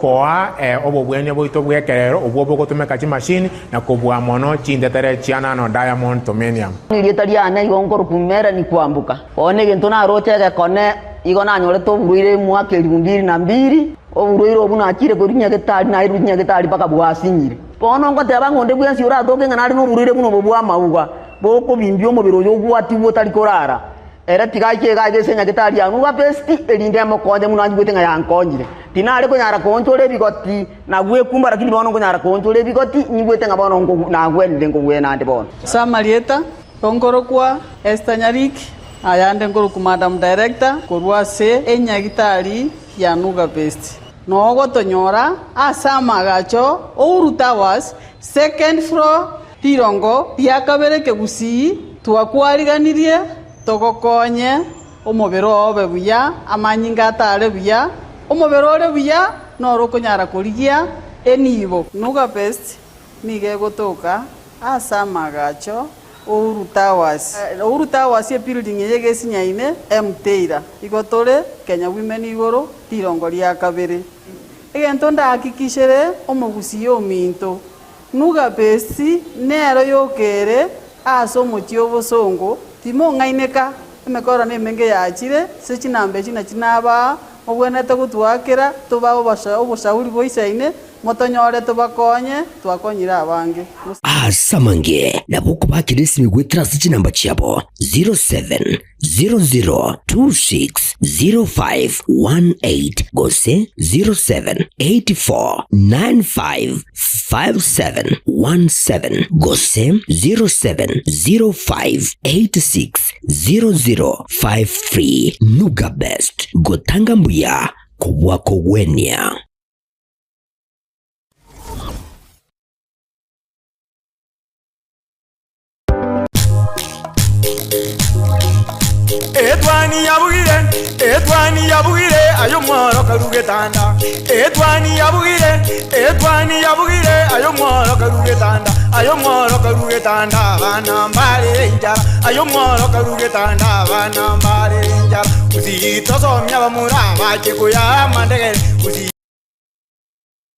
Okoa obobwenia bwaito bw'ekerero obwo bogotumeka chimashini na kobua mono chintetere chia nano diamond tomenium. Erieta riane igo nkorokwa Melanie Kwamboka. Bono egento naroche egekone, igo nanyorete oborwaire omwaka elifu mbili na mbili, oborwaire obwo nachire korwa nyagetari nairwe nyagetari mpaka bwasinyire. Bono ngoteba ng'a onde bwensi oratoke ng'a nare noborwaire buna obo bw'amauga, bokobimbia omobere oyo ogwatigwe otari korara, Ere tiga aike iga aiga ase enyagetari ya Nuga Besti, erinde emokonye buna anyigwete ng'a yankonyire. Tinare konyara koonchora ebigoti na gwekumba, lakini bono nkonyara koonchora ebigoti, nyigwete ng'a bono nagwenire nkogwena ande bono. Ase amarieta, nkorokwa Esther Nyariki, ayande nkorokwa Madam Director korwa ase enyagitari ya Nuga Best. Nogotonyora ase amagacho Uhuru Towers, second floor, Rirongo ria kabere kegusii, twakwariganirie togokonye omobere oo obe buya, amanyinga atare buya, omobere ore buya noro okonyara korigia enibo. Nuga Best nigo egotoka ase amagacho Uhuru Towers. Uhuru Towers ebuilding eye egesinyaine M Taylor. Igo tore Kenya Women igoro rirongo ria kabere. Egento ndahakikishere omogusii ominto Nuga Besi nero yoka ere ase omochie obosongo, timong'aineka, emekoro nemenge yachire, ase chinamba echi nachi nabaa, mobwenerete gotwakera, tobae oboshauri boisaine, motonyore tobakonye, twakonyire abange. Ase amange nabo okobakera esimi goetera ase chinamba chiabo 07 00260518 gose 0784955717 gose 0705860053. Nuga Best, gotanga mbuya kobua kogwenia. Etwani yabugire, etwani yabugire, aye omworo karu getanda. Etwani yabugire, etwani yabugire, aye omworo karu getanda. Aye omworo karu getanda, abana mbare enchara. Aye omworo karu getanda, abana mbare enchara. Gusii tosomia abamura bache koyaa amandegere. Gusii.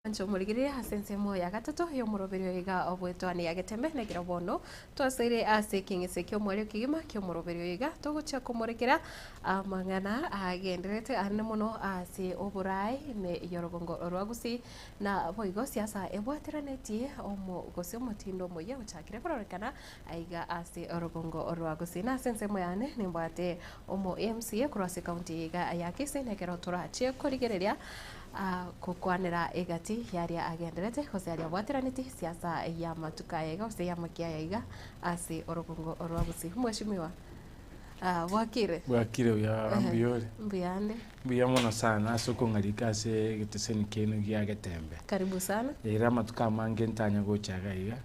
Inche omorigereria ase ensemo ya gatato y'omoroberio iga obwetwania Getembe nekero bono twasoire ase ekeng'ese ki'omwario kegima ki'omoroberio iga togochia komorekera amang'ana agendererete anene mono ase oboraai ime y'orogongo rwa Gusii na boigo siasa ebwateranetie omo gose omotindo omoyia ochakire kororekana aiga ase orogongo rwa Gusii. Na ase ensemo yane nimbwate omo MCA korwa ase ekaunti iga ya Kisii nekero torachie korigereria Gokwanera egati y'aria agenderete, gose aria abwateranetie siasa y'amatuko aya iga, gose y'amakia aya iga, ase orogongo rwa Gusii. Mweshimiwa, bwakire? Bwakire buya mbuya ore? Mbuya ande. Mbuya mono sana ase okong'arika ase egeteseni kiaino gia Getembe. Karibu sana. Ere amatuko amange ntanya gocha iga iga,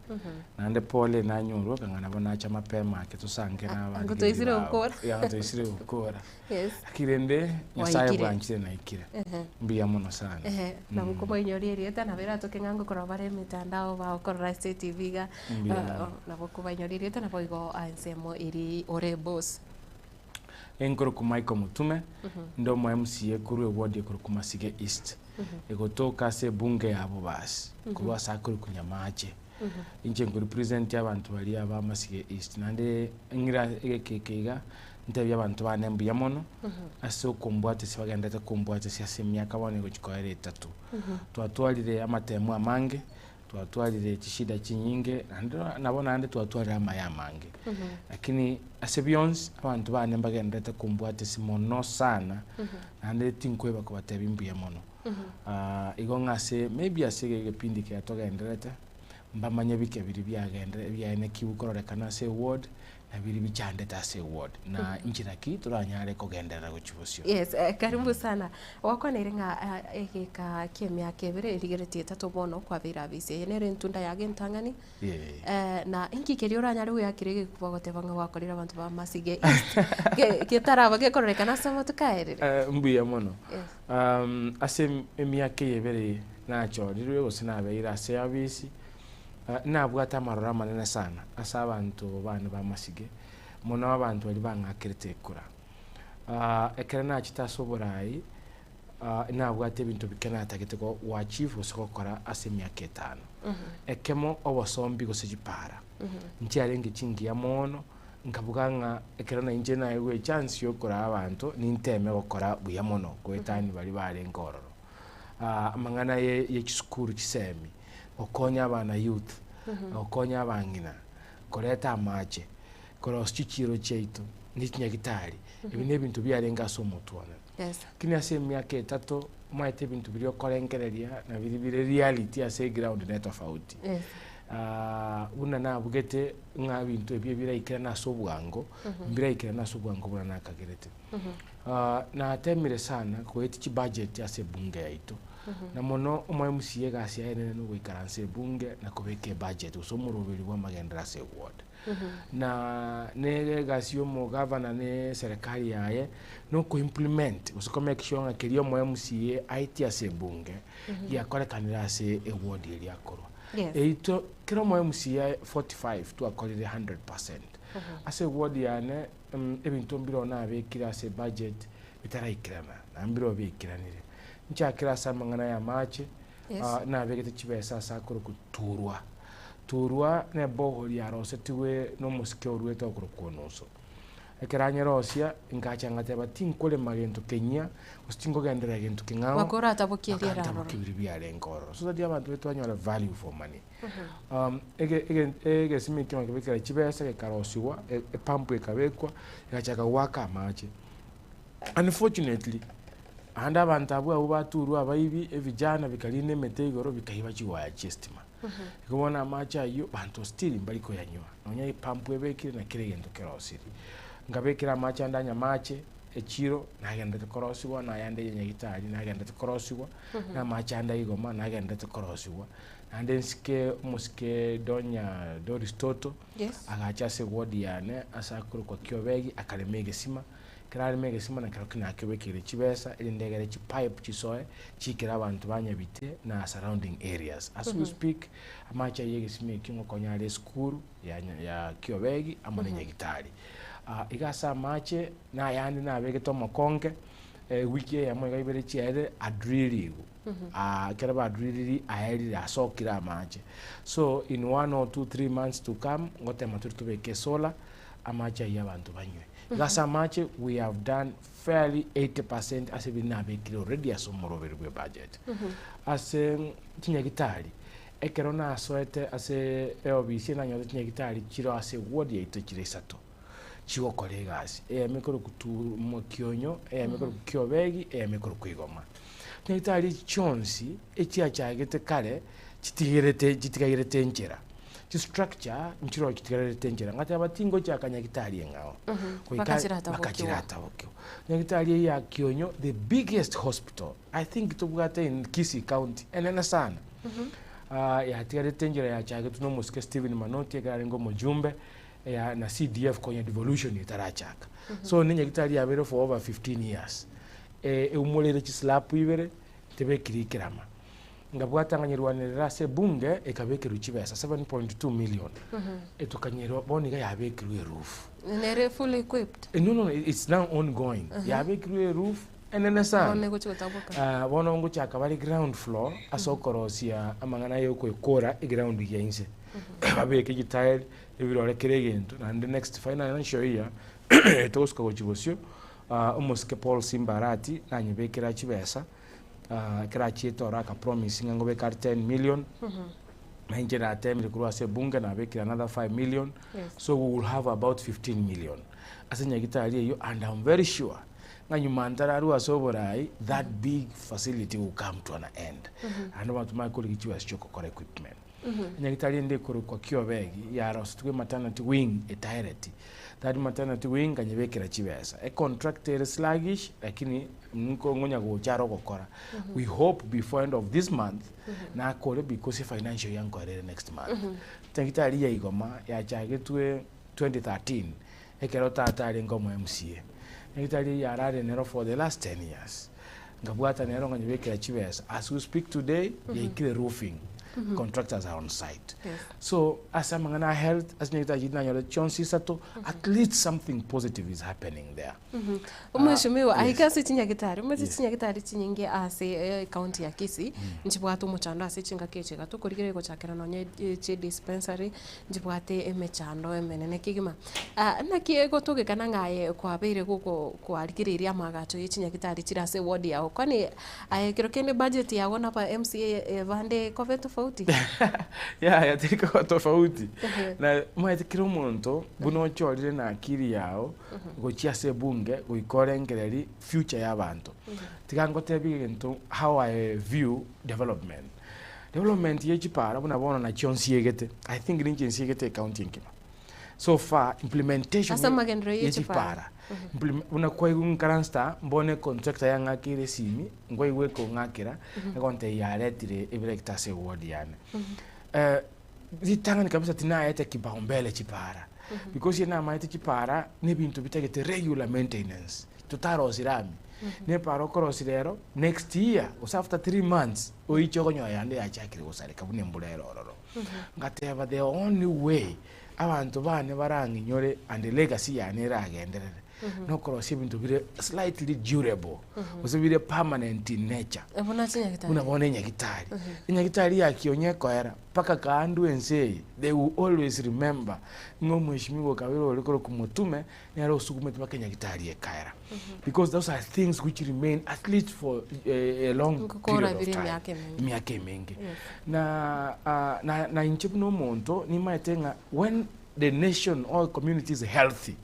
naende pole nanyorwa okang'a nabo nacha mapema ake tosange na Ango abarigereria toisire bao. gokora. Yeah, ango toisire gokora. Yes. Lakini rende Nyasaye Waikire. bwanchire naikire. Ehe. Mbuya mono sana. Ehe, nabo kobainyoria erieta nabo eratoke ng'a ngokorora bare emitandao bagokorora ase etibi iga Mbuya eh, mono. nabo kobainyoria erieta nabo igo aa ensemo eri ore boss. Enkorokwa Michael Mutume, inde omo MCA korwa eward ekorokwa Masige East, egotoka ase ebunge ya Bobasi, korwa ase akorokwa Nyamache. Inche nkorepresent abanto baria ba Masige East, naende ng'ira egeka eke iga, ntebie abanto bane mbuya mono, ase okombwatesia bagenderete kombwatesia ase emiaka bono egochia koera etato. Twatwarire amatemu amange, twatwarire chishida chinyinge, naende nabo naende twatwarire amaya amange. Lakini ase bionsi, abanto bane mbagenderete kombwatesia mono sana, naende tinkoeba kobatebia mbuya mono. Igo ng'a ase maybe ase egepindi ekero togendererete, mbamanye bike biria biagenderere biaenekigwe kororekana ase eward, na biria bichandete ase eward, na inchera ki toranyare kogenderera gochia bosio. Yes, karibu sana. Gwakwaneire ng'a egeka kia emiaka ebere erigeretie etato bono kwabeire abisi eye nere entunda yago entang'ani, na inki keria oranyare goeakera egekuba goteba ng'a gwakorire abanto ba Masige East getaraba gekororekana ase amatuko aerire? Mbuya mono. Yes. Ase emiaka eye ebere nachorirwe gose nabeire ase abisi, nabwate amaroro amanene sana ase abanto bane b'amasige, mono abanto baria bang'akerete ekura. Ekero nachete ase oboraai, Nabwate ebinto bike natagete go achieve gose gokora ase emiaka etano. Ekemo, obosombi gose chipara. Nchiarenge chingiya mono, nkabuga ng'a ekero nainche naegwe echance ya okoraa abanto, ninteme gokora buya mono goetania baria barenge ororo. Amang'ana ye ye chisukuru chisemi, gokonya abana youth, gokonya abang'ina, koreta amache, korosia chichiro chiaito, ne chinyagitari, ebi na ebinto biarenge ase omotwe one. Lakini ase emiaka etato, omanyete ebinto biria okorengereria na biria bire reality ase eground ne tofauti. Buna nabugete ng'a ebinto ebi ebiraikerane ase obwango, mbiraikerane ase obwango buna nakagerete. Natemire sana goetia chibudget ase ebunge yaito, na mono omo MCA egasi yaye enene nogoikaransa ebunge na kobeka ebudget gose omoroberi bwa amagenderero ase eward. Na nere egasi ya omogavana na eserekari yaye, na okoimplement gose ko make sure ng'a keria omo MCA aetie ase ebunge, giakorekanire ase eward eria akorwa. Eito kera omo MCA 45 twakorire 100%. Ase eward yane ebinto mbireo nabekire ase ebudget bitaraikerana, na mbireo biaikeranire. Nchakere ase amang'ana ya amache, nabegete chibesa ase akorokwa Turwa. Turwa nebohori yarosetigwe nomosike oruete okorokwa Onuso. Ekero anyerosia, nkacha ngateba tinkorema gento kenyia, gose tinkogenderera gento keng'ao, Bakora atabokia mpaka riera ntabokie aroro. biria biarenge ororo. So that abanto baito banyore value for money. Ege ege egesima ekio nkebekera chibesa gekarosigwa, epump ekabekwa, egachaka goaka amache. Unfortunately, Naende abanto abwo abwo baturwe abaibi, ebijana bikarina emete igoro bikaiba chiwaya chi'estima. Igo bono amache ayio banto still mbari koyanywa, nonya epump ebekire na kera egento kerosiri. Nkabekera amache ande anyamache echiro nagenderete korosigwa, na ayande ya nyagetari nagenderete korosigwa, na amache ande aigoma nagenderete korosigwa. Naende nsike omosike Donya Doris Toto, agacha ase eward yane ase akorokwa Kiobegi akarema egesima. Ekero areme egesima na kerokio nakebekeire chibesa, erinde egere chipipe chisoe chiikere abanto ba Nyabite na surrounding areas. As we speak, amache ayio egesima ekio ngokonya are esukuru ya ya Kiobegi amo na Nyagitari. Iga ase amache na ayande nabegete omokonge, ewiki eyemo iga ibere chiaerire adrilligwe. Ekero badrilliri aerire asokire amache. So in one or two three months to come, ngotema tore tobeke esolar, amache ayio abanto banywe. Iga ase amache we have done fairly 80% ase ebi nabekire already ase omoroberi bwe budget. Ase chinyagitari, ekero nasoete ase eofisi nanyorete chinyagitari chire ase eward yaito chire isato chigokora egasi. Eyemo ekorokwa Mokionyo, eyemo ekorokwa Kiobegi, eyemo ekorokwa Igoma. Chinyagitari echi chionsi echiachagete kare chitigerete chitigairete enchera. Chistructure nchiroo chitigarerete enchera, ngateba tingochaka nyagitari eng'ao, goika Mpaka chiratabokiwa. mpaka chiratabokiwa. Nyagitari eye ya Kionyo, the biggest hospital I think tobwate in Kisii county, enene sana. Yatigarete enchera yachagetwe na omosike Stephen Manoti ekero arenge omojumbe, ya na CDF konya devolution etarachaka. So ne nyagitari yabeire for over 15 years, eumoreire chislab ibere, tebekiri ekerama. Ngabwata nganyerwanerera ase ebunge ekabekerwa chibesa 7.2 million etokanyerwa bono iga yabekirwe eroof. Nere fully equipped? No no it's now ongoing. Yabekirwe eroof enene sana. Bono egochi gotaboka. Bono ngochaka bare ground floor ase okorosia amang'ana ya okoekora eground ya inse. Babeke chitile ebirore kera egento naende next financial year togosuka gochia bosio omosike Paul Simba Arati nanyebekera chibesa. Ekero achiete oro aka promise ng'a ngobeka are 10 million, na inche natemire korwa ase ebunge nabekire another 5 million, so we will have about 15 million ase nyagitari eyio and am very sure ng'a nyuma ntararwa ase oborai that big facility will come to an end. Naende abanto bamanye korigia chibesa chia okokora equipment. Nyagitari ende ekorokwa Kiobegi yarosetigwe maternity wing etaereti. That maternity wing nkanyebekera chibesa. Econtract ere sluggish lakini nko ngonya gocha are ogokora. We hope before end of this month nakore because efinancial year nkore ere next month. Nyagitari ya Igoma yachagetwe 2013 ekero tata arenge omo MCA. Nyagitari eyio yarare nero for the last 10 years. Nkabwata nero nkanyebekera chibesa. As we speak today yaikire roofing. Contractors are on site. Yes. So ase amang'ana a health, ase chinyagitari chiria nanyora chionsi isato, at least something positive is happening there. Omweshimiwa, yes. aika ase chinyagitari, omanyete Yes. chinyagitari chinyinge ase ecounty ya Kisii, nchibwate omochando ase chingaki echi iga tokorigereria gochakera nonye chidispensary, nchibwate emechando emenene kegima. Naki egotogekana ng'a aye kwabeire goko kwarigereirie amaagacho ye chinyagitari chire ase eward yago, kwani aye ekero kende budget yago na aba MCA bande ekoba etofauti? Yaya teri koba tofauti. Na omanyete kera omonto buna ochorire na akili yao gochia ase ebunge goika orengererie future ya abanto. Tiga ngotebie egento how I view development. Development ye chipara buna bono nachio nsiegete, I think ninche nsiegete ecounty engima. So far implementation Ase amagenderero ye ye chipara. chipara Implem- buna kwaigwa nkaransta mbone contractor yang'akeire esimi, nkwaigwa ekong'akera, egontebia yaretire ebirekita ase eward yane. Ritang'ani kabisa tinaete kipaumbele chipara, because eye namaete chipara na ebinto bitagete regular maintenance, totarosia rami, na epara okorosia rero, next year gose after 3 months, oiche okonyora yande yachakire gosareka buna embura ere ororo. Ngateba the only way abanto bane barang'inyore and legacy yane eragenderere, nokorosia ebinto bire slightly durable, gose bire permanent in nature. Buna chinyagitari. Buna bono enyagitari. Enyagitari ya Kionya ekoera, mpaka kaandwe ense eye, they will always remember ng'a omweshimiwa Kabira ore korokwa Motume, nere osugumete mpaka enyagitari ekaera. Because those are things which remain at least for a long Nkokora period of bire time. emiaka emenge. Emiaka emenge. Yes. Na, ah, na, na inche buna omonto, nimaete ng'a when the nation or community is healthy,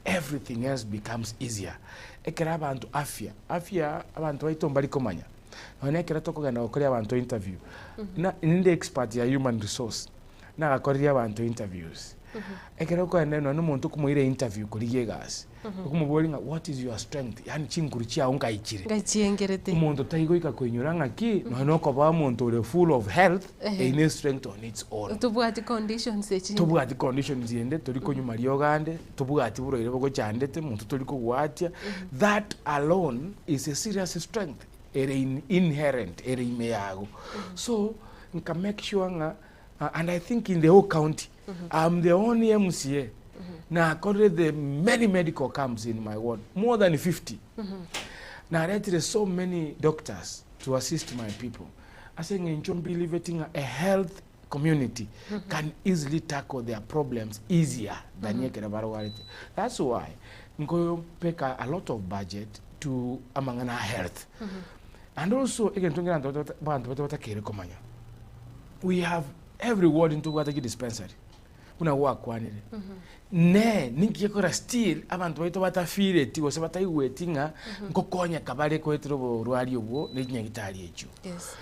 everything else becomes easier. Ekero abanto afya, afya abanto baito mbari komanya. Nonya ekero tokogenda gokoria abanto interview, na ninde expert ya human resource, nagakoririe abanto interviews. Ekero okogenda nonya na omonto okomoira interview korigia egasi, okomoboria ng'a what is your strength, yaani chinguru chiago nkai chire. Ngai chiengerete. Omonto taigoika koinyora ng'aki, nonya na okoba omonto ore full of health, eyio ne strength on its own. Tobwati conditions echinde. Tobwati conditions ende, tori konywa mariogo ande, tobwati borwaire bogochandete, monto tori kogwatia, that alone is a serious strength ere in inherent ere ime yago. So, nka make sure ng'a and I think in the whole county, I'm the only MCA nakorire the many medical camps in my ward, more than 50. Naretire so many doctors to assist my people. Ase eng'encho mbelieveti ng'a a health community can easily tackle their problems easier than ekero barwarete. That's why nkopeka a lot of budget to amang'ana a health. And also egento nkere abanto abanto baito batakeire komanya, we have every ward ntobwate chidispensary buna gwakwanire. Ne ninki gekogera still abanto baito batafeeleti gose bataigweti ng'a nkokonyeka bare koetera oborwari obwo ne chinyagitari echio. Yes.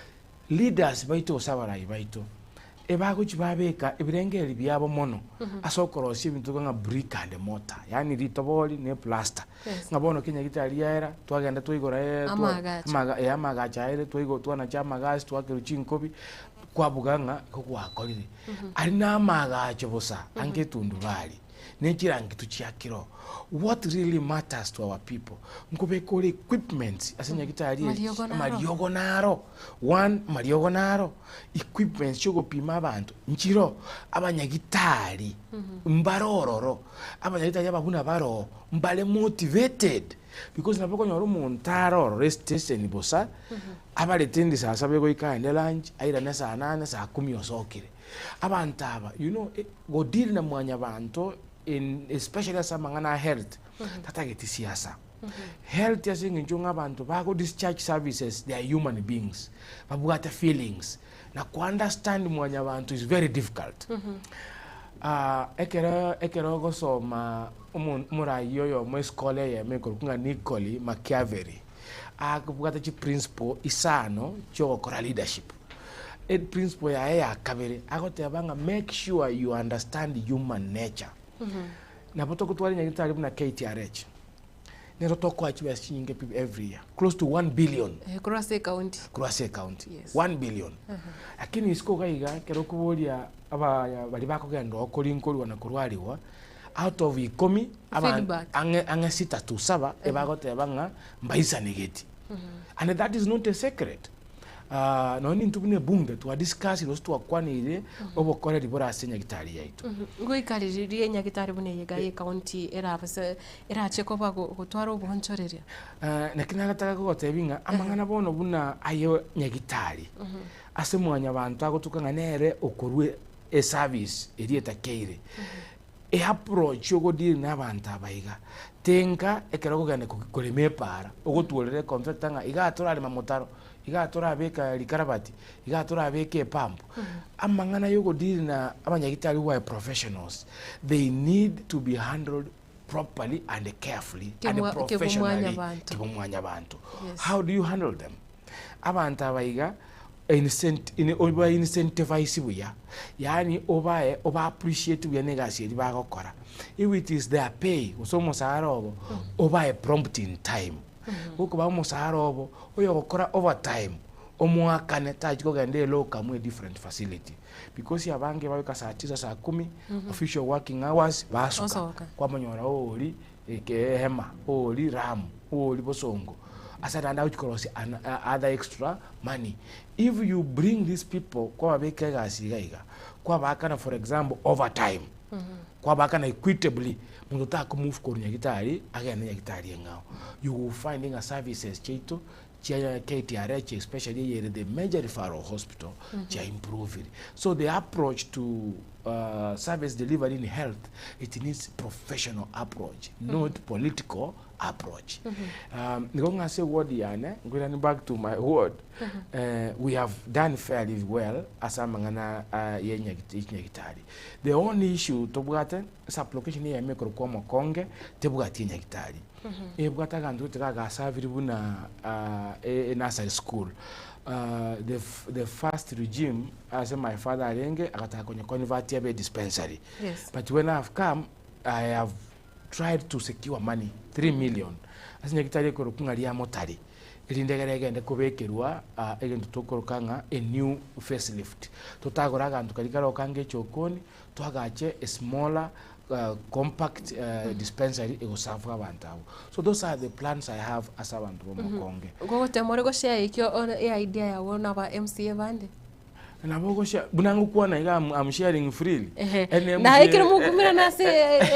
Leaders baito gose abarai baito, ebagochia babeka ebirengererio biabo mono ase okorosia ebinto ng'a brick and mortar, yaani ritobori na eplaster. Yes. Ng'a bono kenyagitari yaera, twagenda twaigora Amagacho. amaga eh amagacho aere twaigo twanacha amagasi twakerwa chinkobi, kwabuga ng'a igo gwakorire. Aria na amagacho bosa, ange etundubari, ne chirangi tochiakire oo. What really matters to our people, nkobeka ore equipments ase nyagitari eye, Mariogo naro. amariogo naro, one amariogo naro, equipments chiogopima abanto nchiro, abanyagitari mbare ororo, abanyagitari aba buna baroo, mbare motivated, because nabo okonyora omonto are ororo estation bosa, abarete indi saa saba egoika aende lunch, airane saa nane, saa kumi osokire. Abanto aba, you know, go deal na mwanyabanto in especially ase amang'ana a health, tatageti siasa. Health ase eng'encho ng'a abanto bago discharge services they are human beings, babwate feelings, na ko understand mwanyabanto is very difficult. Ekero ekero ogosoma omo omoraia oyomo escholar eyemo ekorokwa ng'a Niccoli Machiavelli, abwate chiprinciple isano chiogokora leadership. Eprinciple yaye ya kabere, agoteba ng'a make sure you understand human nature. Nabo togotwara nyagetari buna KTRH, nero tokoa chibesa chinyinge pi every year, close to 1 billion. Eh, korwa ase ekaunti. Korwa ase ekaunti, Yes. 1 billion. Lakini isiko iga iga, ekero okoboria aba baria bakogenda oo korinkorwa na korwariwa, out of ikomi, aba Feedback. ang'e ang'e sita to saba, ebagoteba ng'a mbaisanegeti. And that is not a secret. Ah, nonya nintwe buna ebunge twadiscussire gose twakwanire obokoreri bore ase enyagitari yaito. Ngoika riria enyagitari buna eye iga ye county erabase erache koba gotwara oboonchoreria? Naki nagataka kogotebia ng'a amang'ana bono buna aye nyagitari, ase mwanyabanto agotuka ng'a nere okorwa eservice eria etakeire, eapproach ogodeal na abanto aba iga, tenka ekero okogenda korema epaara, ogotworera econtractor ng'a igaa torarema motaro, igaa torabeka rikarabati, igaa torabeka epump, amang'ana ya ogodeal na abanyagitari who are professionals, they need to be handled properly and carefully and Kebwa- professionally kebomwanyabanto. kebomwanyabanto. Yes. How do you handle them? Abanto aba iga incent in oba incentivize buya, yaani obae oba appreciate buya na egasi eria bagokora. If it is their pay gose omosara obo, obae prompt in time. Gokobaa omosara obo, oyogokora overtime, omoakane tachi kogenda elocum a different facility. Because abange bagoika saa tisa saa kumi, official working hours, basuka. Osoka. Kwamonyora oori ehema, oori ram, oori bosongo, ase naende agochia korosia an other extra money. If you bring these people kwababeka egasi iga iga, kwabaakana for example overtime, kwabaakana equitably, monto takomove korwa nyagitari agende nyagitari eng'ao. You will find ng'a services chiaito chia KTRH especially eye ere the major referral hospital chia improvire. So the approach to service delivery in health it needs professional approach not political approach. Nigo ng'a ase eward yane nkoirane back to my ward we have done fairly well ase amang'ana ya enyagitari. The only issue tobwate sublocation eyemo ekorokwa omokonge tebwati enyagitari. Ebwate aganto gete gagasabiri buna enursery school. The the first regime ase my father arenge agataka konya convert abe dispensary. Yes. But when I have come, I have tried to secure money, 3 million. Ase nyagitari ekorokwa ng'a Riamotari, erinde egere egende kobekerwa egento tokoroka ng'a a new facelift. Totagora aganto karia karoka echokoni, twagache a smaller compact dispensary egoserve abanto abwo. So those are the plans I have ase abanto b'omokonge. Gogotema ore goshare ekio ore idea yago na aba MCA bande? Nabo ogoshare, buna ngokwana iga I'm sharing freely. Ehe. Ene Na MCA ekero mokomerana ase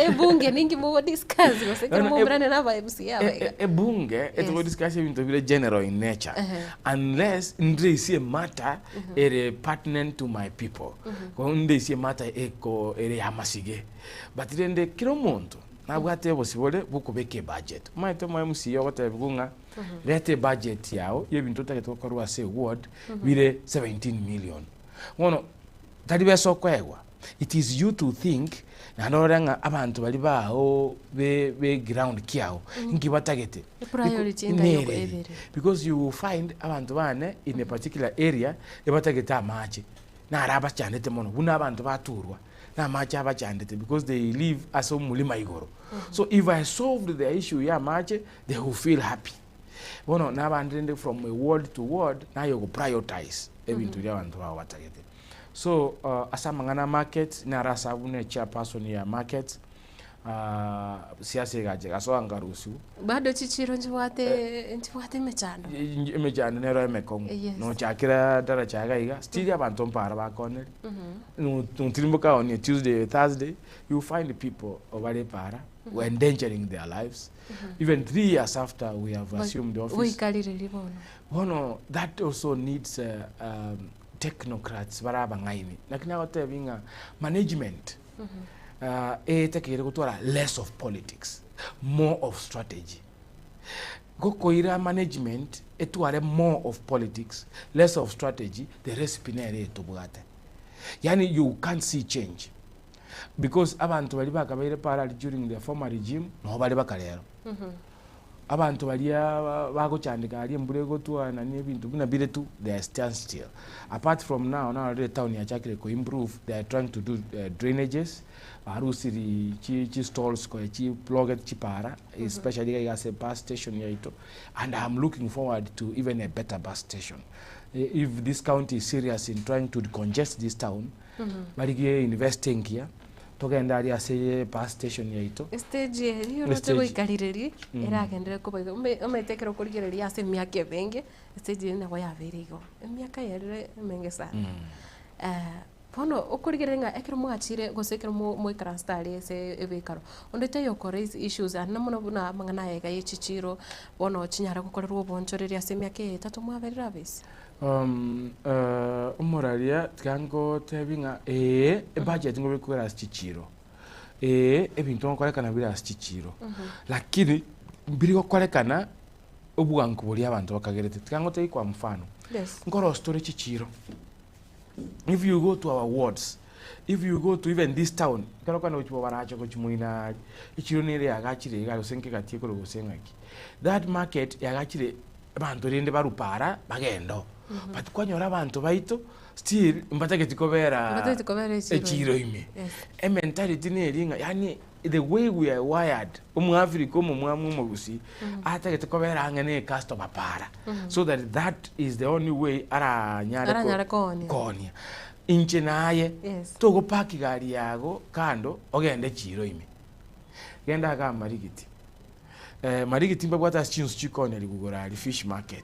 ebunge ninki mogodiscuss gose ekero Bono mokomerana na aba MCA aba iga? Ebunge etogodiskasa ebinto bire general in nature unless ndraisie ematter ere pertinent to my people. Ndraisie ematter eko ere ya amasige. But rende kera omonto nabwate obosibore bwokobeka ebudget. Omanyete omo MCA ogotebiwa ng'a reta ebudget yao ya ebinto otagete gokorwa ase eward bire 17 million. Bono tari besa okoegwa, it is you to think naende orore ng'a abanto baria bao be be eground kiao nki batagete. Epriority enga yoko Nereri. ebere. Because you will find abanto bane in a particular area ebatagete amache, naro abachandete mono buna abanto baturwa. na amache abachandete because they live ase omorima igoro. So if I solved their issue ya amache, they will feel happy. Bono nabande rende from a ward to ward, naye ogo prioritize ebinto biria abanto bao batagete. So ase amang'ana a market, naro ase abwo buna echairperson ya market, siasa egacha egasoa nkarusiwa. Bado chichiro nchibwate nchibwate emechando? Emechando nero emekong'u. Yes. Nochakera daraja iga iga, still abanto mpara bakoneri. Notirimboka on a Tuesday or Thursday, you find people bare para were endangering their lives. Even 3 years after we have assumed office. Goikarire bono. Bono that also needs technocrats bare abang'aini. Naki nagotebi ng'a management etakeire gotwara less of politics, more of strategy. Gokoira management etware more of politics, less of strategy, the recipe nere etobwate. Yaani you can't see change because abanto baria bakabeire parari during the former regime nabo bare baka rero. Abanto baria bagochandeka aria embura egotwa nani ebinto buna bire tu they are stand still. Apart from now narorire etown yachakire ko improve they are trying to do drainages, barusiri chi chi stalls konya chi plogeti chipara especially iga iga ase bus station yaito and I am looking forward to even a better bus station. If this county is serious in trying to decongest this town, barigie university engiya. Togende aria ase bus station yaito. Estage eria oroche Estage. goika rireri, eragenderere koba igo. Ome- Omanyete ekero okorigereria ase emiaka emenge, estage eria nabo yabeire igo. Emiaka yaerire emenge sana. Bono okorigereria ng'a ekero mwachire gose ekero mo- moikaransete aria ase ebekaro, onde taiyo oko raise issues aria na mono buna amang'ana aya iga ya echichiro, bono chinyare gokorerwa oboonchoreria ase emiaka eye etato mwaberire abese. Omoraria tiga ngotebi ng'a ee ebudget ngobekwa ere ase chichiro, ee ebinto ngokorekana bire ase chichiro, lakini mbiri gokorekana obwango boria abanto bakagerete. Tiga ngotebi kwa mfano, Yes. nkorosia tore chichiro, if you go to our wards, if you go to even this town, ekero okogenda gochia bobaracho gochia moino aria, echiro nere yagachire iga gose nkegati ekore gose ng'aki. That market yagachire abanto rende barwe para bagende oo, but kwanyora abanto baito still mbatageti kobera Mbatageti kobera echiro ime. echiro ime. Yes. Ementality neri ng'a yaani the way we are wired, omoafrika omomwamu omogusii, atagete kobera ang'e na ecustomer para, so that that is the only way aranyare ko- Aranyare koonia. koonia. Inche naye, Yes. togopaki gari yago kando ogende echiro ime, genda igaa Marigiti. Marigiti mbabwate ase chinsu chikooneri igoro aria fish market.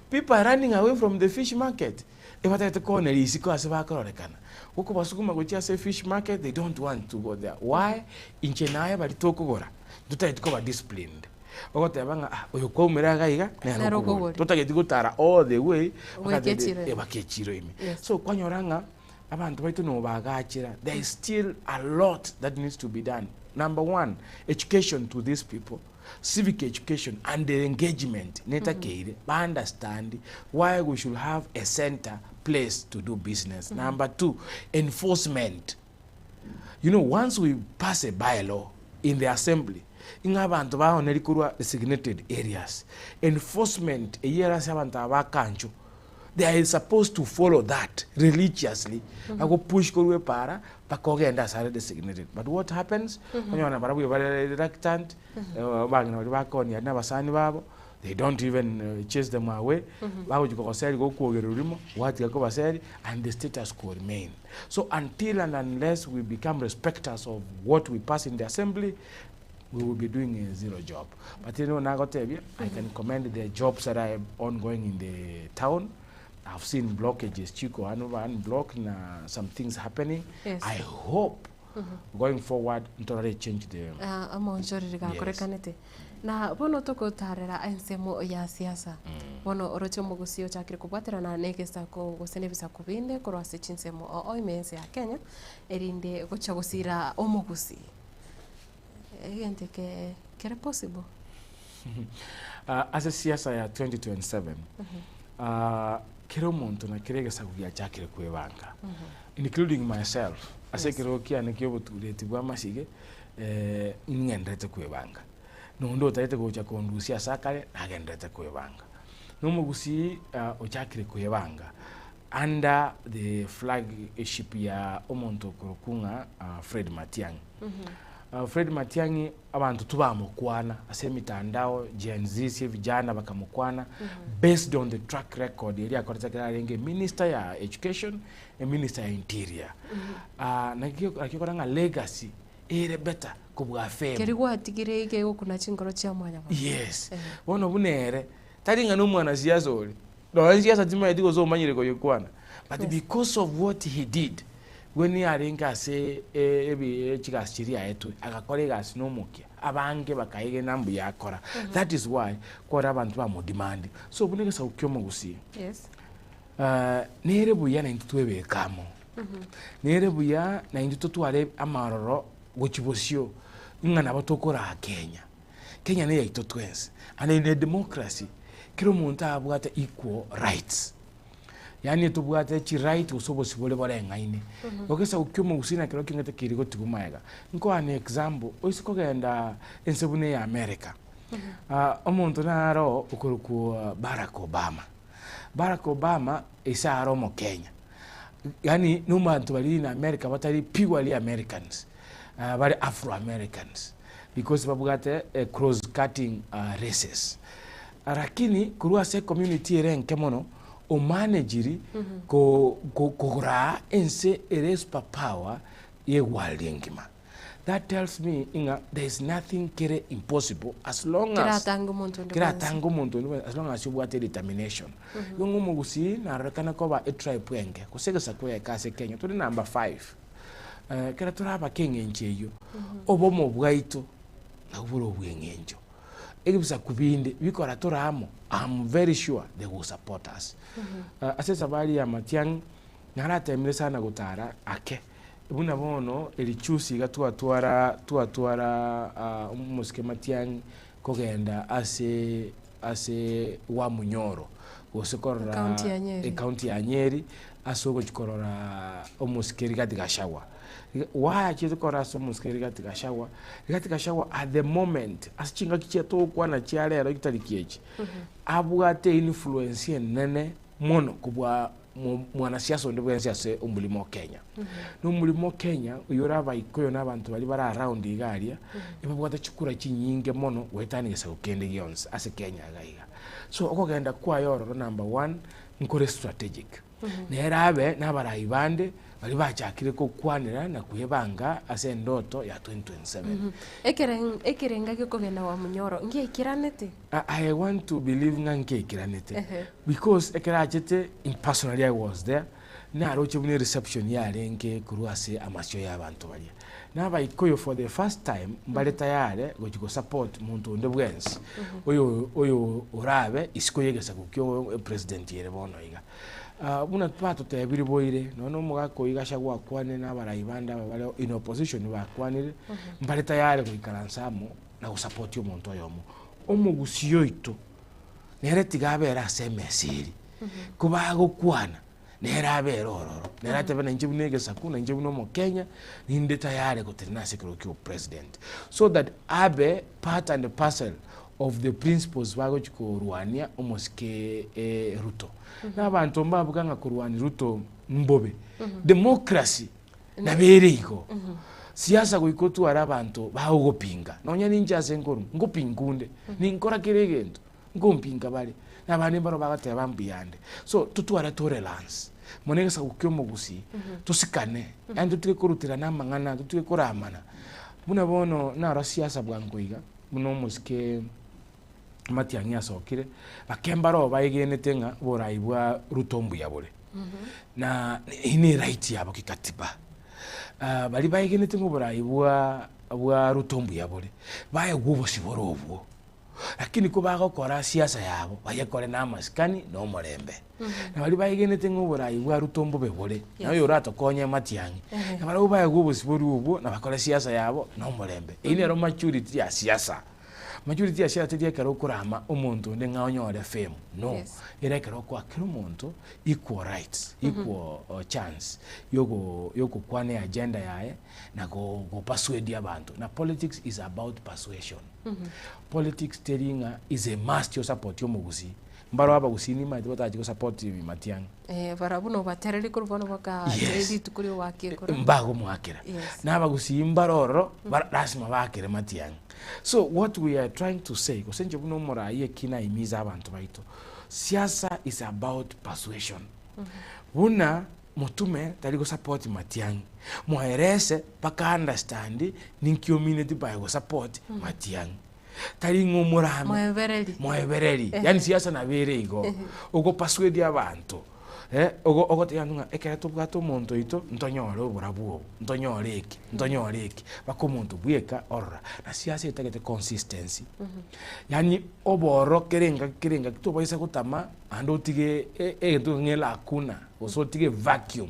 People are running away from the fish market, ebatagete kooneria isiko ase bakororekana. Gokobasukuma gochia ase fish market they don't want to go there. Why? Inche naye baria tokogora, ntotageti koba disciplined. Ogoteba ng'a ah oyo kwaumera iga iga nere Nere okogora. okogora. Totageti gotara all the way Goika echiro ime. mpaka echiro ime. Yes. So kwanyora ng'a abanto baito nigo bagachera, there is still a lot that needs to be done. Number one, education to these people, civic education and the engagement netakeire ba understand why we should have a center place to do business. Number two, enforcement. You know, once we pass a bylaw in the assembly, ing'a abanto baoneri korwa designated areas, enforcement eyio ere ase abanto aba bakancho, they are supposed to follow that religiously bago push korwa epara mpaka ogende ase are designated but what happens onyore barabwo bare reluctant abang'ina baria bakonia na abasani babo they don't even chase them away bagochia kogoseri gokwogerera rimo gwatiga kobaseri and the status quo remain so until and unless we become respecters of what we pass in the assembly we will be doing a zero job. But nigo nagotebia, I can commend the jobs that are ongoing in the town. I've seen blockages chiko unblocked na some things happening. Yes. I hope going forward ntorare change the Ah, amaonchoreri gakorekanete na bono togotarera ensemo ya siasa bono oroche omogusi ochakire kobwaterana na egesaku gose na ebisaku binde korwa ase chinsemo oo ime ense ya Kenya erinde gocha gosira omogusi Egento eke kere possible? Ase siasa ya 2027, kera omonto na kera egesaku giachakire kwebanga, including myself, ase ekerogo kiane kia obotureti bwa amasige, ning'enderete kwebanga. Na onde otagete gocha kondusia ase akare, nagenderete kwebanga. Na omogusii ochakire kwebanga under the flagship ya omonto okorokwa ng'a Fred Matiang'i. Fred Matiang'i abanto tibamokwana ase emitandao, Gen Zs, evijana bakamokwana based on the track record eria akorete ekero arenge eminister ya education, eminister ya interior. Naki naki okora ng'a legacy ere better kobua fame. Keria gwatigire gekogokuna chinkoro chia mwanyabanto. Yes, bono buna ere, tari ng'a na omwanasiasa ore, Nonya siasa timanyeti gose omanyire koyekwana, but because of what he did when arenge ase ebi chigasi chiria aetwe, agakora egasi na omokia, abange bakaegena mbuya akora. That is why kore abanto bamodemand. So buna egesaku kia omogusii, Yes. nere buya naintwe twebeke amo, nere buya naintwe totware amaroro gochia bosio, ng'a nabo tokoraa Kenya. Kenya neyaito twensi and in a democracy kera omonto abwate equal rights yaani tobwate chiright gose obosibore boreng'aine. Igo egesaku kia omogusii na kerokio ng'ete keri gotigwa magega. Nkoa an example, oise kogenda ense buna eya America, omonto naro okorokwa Barack Obama. Barack Obama ise are omokenya, yaani na omonto baria in America batari purely Americans, bare Afro Americans. Because babwate cross cutting races. Lakini korwa ase ecommunity ere enke mono, omanagiri koraa ense ere super power. Y'egwari engima. That tells me ng'a there is nothing kere impossible as long as Keratange omonto onde bwensi. keratange omonto onde bwensi as long as obwate determination. Igo ng'a omogusii narorekane koba etribe enke gose egesaku egeke ase Kenya tore number five. Ekero torabake eng'encho eyio, obomo bwaito nabwo bore obweng'encho. Ebisaku binde bikora tore amo, am very sure they will support us. Ase esabari ya Matiang'i, naratemire sana gotara ake, buna bono erichusi iga twatwara twatwara omosike Matiang'i kogenda ase ase Wamunyoro, gose korora Ekaunti ya Nyeri. ekaunti ya Nyeri, ase ogochia korora omosike Rigathi Gachagua. Why achiete korora ase omosike Rigathi Gachagua? Rigathi Gachagua at the moment, ase chingaki chia togokwana chia rero chitariki echi, abwate influence enene mono kobua mwanasiasa onde bwensi ase omorimo o Kenya. Na omorimo o Kenya, oyio ore abaikoyo na abanto baria bare around iga aria, ebabwate chikura chinyinge mono goetania egesaku kende gionsi ase Kenya iga iga. So okogenda kwaye ororo number one, nkore strategic. Nere abe na abarai bande baria bachakire gokwanera na kwebanga ase endoto ya 2027. Ekerenga giokogenda Wamunyoro ngiaikeranete? I want to believe ng'a nkeikeranete because ekero achete in personally I was there, naroche buna ereception yarenge korwa ase amasio ya abanto baria. Na abaikoyo for the first time mbare tayare gochi go support monto onde bwensi oyo oyo orabe isiko ya egesaku kia president ere bono iga. Buna batotebiri boire, nonya na omogaka oyio Gachagua akwanire na abarai bande aba bare in opposition bakwanire, mbare tayare goikaransa amo na gosapoti omonto oyomo. Omogusii oito nere tiga abere ase emesa eria, kobagokwana nere abere ororo, nere atebe nainche buna egesaku, nainche buna omokenya, ninde tayari gotenena ase ekerogo kia obopresident. So that abe part and parcel of the principles bagochi korwania omosike Ruto. Na abanto mbabuga ng'a korwania Ruto mbobe. Democracy nabo ere igo. Siasa goika otware abanto bagogopinga, nonya ninche ase nkorwa, nkopinga onde, ninkora kera egento, nkompinga bare, na abande mbaro bagoteba mbuyande. So, totware tolerance, mono egesaku kia omogusii, tosikane, yaani totige koruterana amang'ana, totige koramana. Buna bono naro siasa bwango iga, buna omosike Matiang'i asokire, bake mbaro baegenete ng'a oborai bwa Ruto mbuya bore, na eyio ne right yabo kikatiba. Baria baegenete ng'a oborai bwa bwa Ruto mbuya bore, baegwe obosibore obwo, lakini kobagokora siasa yabo, bayekore na amasikani na omorembe. Na baria baegenete ng'a oborai bwa Ruto mbobe bore, na oyo oratokonye Matiang'i, na barabwo baegwe obosibore obwo, na bakore siasa yabo na omorembe. Eyio nero maturity ya siasa. Maturity ya siasa teri ekero okorama omonto onde ng'a onyore fame, no. Yes. Ere ekero okoa kera omonto equal rights, equal chance yogo yogokwana eagenda yaye na go gopersuade abanto. Na politics is about persuasion. Politics teri ng'a is a must osapotie omogusii. Mbaro abagusii nimanyete batachi gosupport Matiang'i. Eh, barabwo nobatereri korwa bono baka Yes. rituko ria ekura. Mbagomoakera. Yes. Na abagusii mbare ororo, bara- lasima baakere Matiang'i. So what we are trying to say, gose inche buna omoraai eki naimize abanto baito, siasa is about persuasion. Buna motume tari gosupport Matiang'i, moerese mpaka understand ninki omineti by gosupport Matiang'i. Tari ng'a omorame. Moebereri. Moebereri. Yaani siasa nabo ere igo. Ogopersuade abanto, eh, ogo ogotebia abanto ng'a ekero tobwate omonto oito, ntonyore oborabu obo, ntonyore eke, ntonyore eke, mpaka omonto bweka orora. Na siasa etagete consistency, yaani obororo kera engaki kera engaki tobaisa gotama naende otige e- egento ng'a elacuna, gose otige evacuum.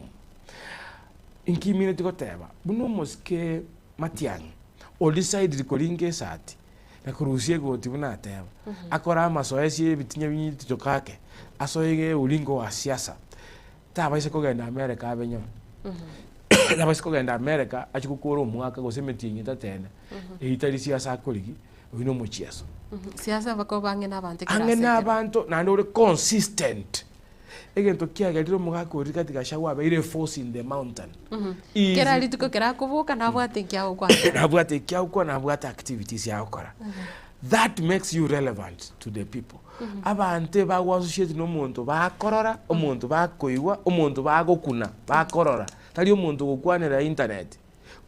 Inki imineti goteba, buna omosike Matiang'i, o decided koringa esati na korusia egoti buna ateba, akore amasoesi ebitinya binyitichoka ake, asoe iga euringo wa siasa, tabaisa kogenda America abe nyoro. Tabaisa kogenda America achie gokora omwaka gose emetienyi etato ene, eyio tari siasa akorigi, oyio na omochieso. Siasa bakoba ang'e na abanto ekero Ang'e ase na ekero. abanto naende ore consistent. Egento kiagerire omogaka oria Rigathi Gachagua abeire a force in the mountain. Is- Kera rituko kera akoboka nabwate eki agokwana. nabwate eki agokwana nabwate activities agokora that makes you relevant to the people abanto ebago associate na omonto bakorora omonto bakoigwa omonto bagokuna bakorora tari omonto ogokwanera internet.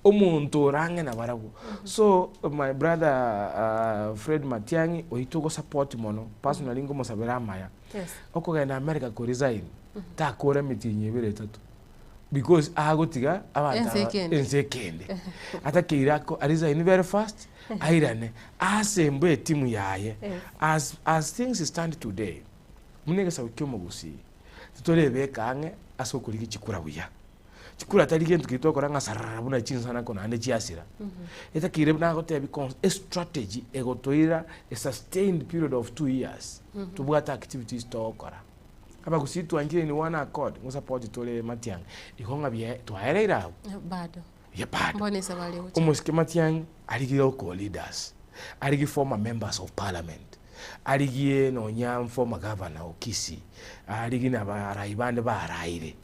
Omonto ore ang'e nabarabwo. So my brother Fred Matiang'i oyio togosupport mono, personally nkomosabera amaya. Okogenda America ko resign, takora emetienyi ebere etato because agotiga abanto Ense aba ekende. ense ekende. Atakeire ako aresign very fast, airane, asembe etimu yaye. As as things stand today, buna egesaku kia omogusii, titorebeka ang'e ase okorigia chikura buya. Chikura tari gento keria twakora ng'a sarara buna chinsanako naende chiasira. Etakeire buna nagotebi cons estrategy egotoira a sustained period of 2 years tobwate activities togokora. Abagusii twanchire in one accord ngosupport tore Matiang'i igo ng'a bia twaereire abwo? Bado. Ye bado. Mbono ase bare gocha. Omosike Matiang'i arigie local leaders, arigie former members of parliament, arigie nonya former governor o Kisii, arigie na abarai bande baraire.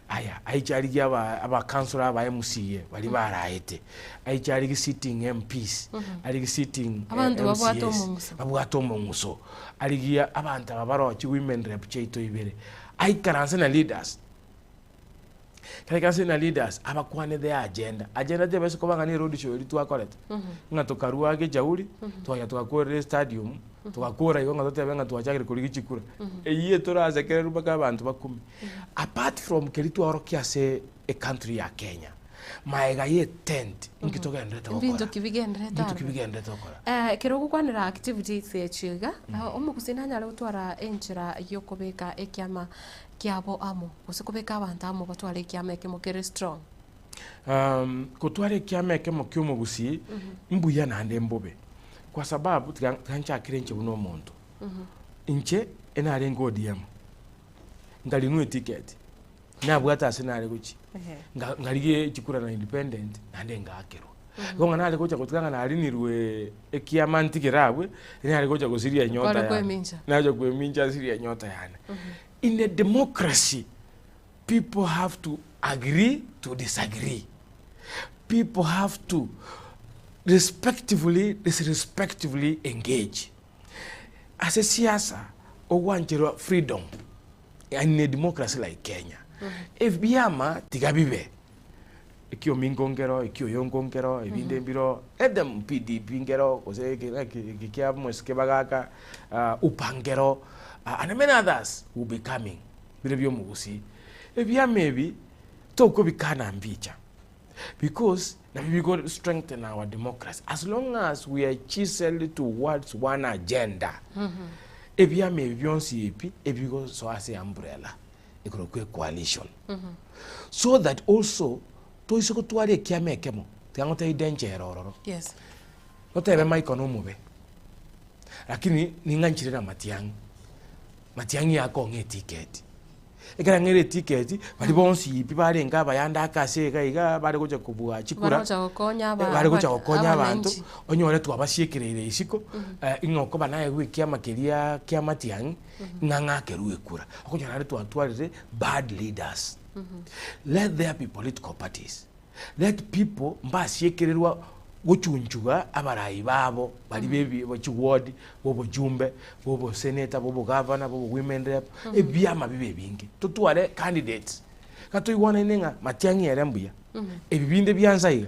Aya, aiche arigie aba abacouncillor aba MCA baria baraete, aiche arigie sitting MPs, arigie sitting Abanto babwate MCAs, omong'uso. babwate omong'uso, arigie abanto aba baroche women rep chiaito ibere, aikaranse na leaders. Kaikaranse na leaders, abakwane their agenda. Agenda tebase koba ng'a ne road show eria twakorete, ng'a tokarwa Gechauri, twagenda togakorera estadium, togakora igo ng'a totebe ng'a twachakire korigia chikura. Eyio etorasekererwe mpaka abanto bakumi. Apart from keria twaorokia ase ecountry ya Kenya, maega ya etent, inki togendererete gokora? Ebinto ki bigendererete Ebinto ki aroro? bigendererete gokora? Ekero ogokwanera activities echi iga, omogusii nanyare gotwara enchera yokobeka ekiama kiabo amo, gose kobeka abanto amo batware ekiama ekemo kere strong. Gotwara ekiama ekemo kia omogusii mbuya naende mbobe, kwa sababu tiga tiga nchakere inche buna omonto, inche enarenge ODM, nkarinwa eticket, nabwate ase nare gochia, nga ngarigia chikura na independent naende ngaakerwa. Igo ng'a nare gocha gotiga ng'a narinirwe ekiama ntigere abwe, nare gocha gosiria enyota Kware yane. kwemincha. Nacha kwemincha nsirie enyota yane. In a democracy, people have to agree to disagree. People have to respectively disrespectively engage. Ase siasa, ogwancherwa freedom in a democracy like Kenya, ebiama tiga bibe, ekiominko nkero, ekioyonko nkero, ebinde mbiro, let them PDP nkero, gose eke eke eke kia omosike bagaka, UPA nkero, and many others will be coming, bire bia omogusii. Ebiama ebi, tokobikana mbicha, because nabio bigo strengthen our democracy as long as we are chiseled towards one agenda, ebiama ebi bionsi ebi ebigosoa ase umbrella ekorokwa ecoalition so that also toise gotwara ekiama ekemo tiga ngotebi danger ere ororo Yes. otebe Michael nomobe lakini ning'anchire na Matiang'i, Matiang'i akong'a eticket ekero ang'eire eticket baria bonsi pi barenge abayanda ake ase iga iga bare gocha kobua chikura Bare gocha gokonya aba- bare gocha aba- gokonya abanto abananchi. onyore twabasiekereire isiko ng'a okoba naye ekiama keria kia Matiang'i ng'a ng'akerwe ekura okonyora naende twatwarire bad leaders. Let there be political parties, let people mbasiekererwa gochunchuga abarai babo baria bebi chiward, bobojumbe, boboseneta, bobogavana, bobowomen rep, ebiama bibe ebinge. Totware candidates, ng'a toigwanaine ng'a Matiang'i ere mbuya, ebi binde biansa iga,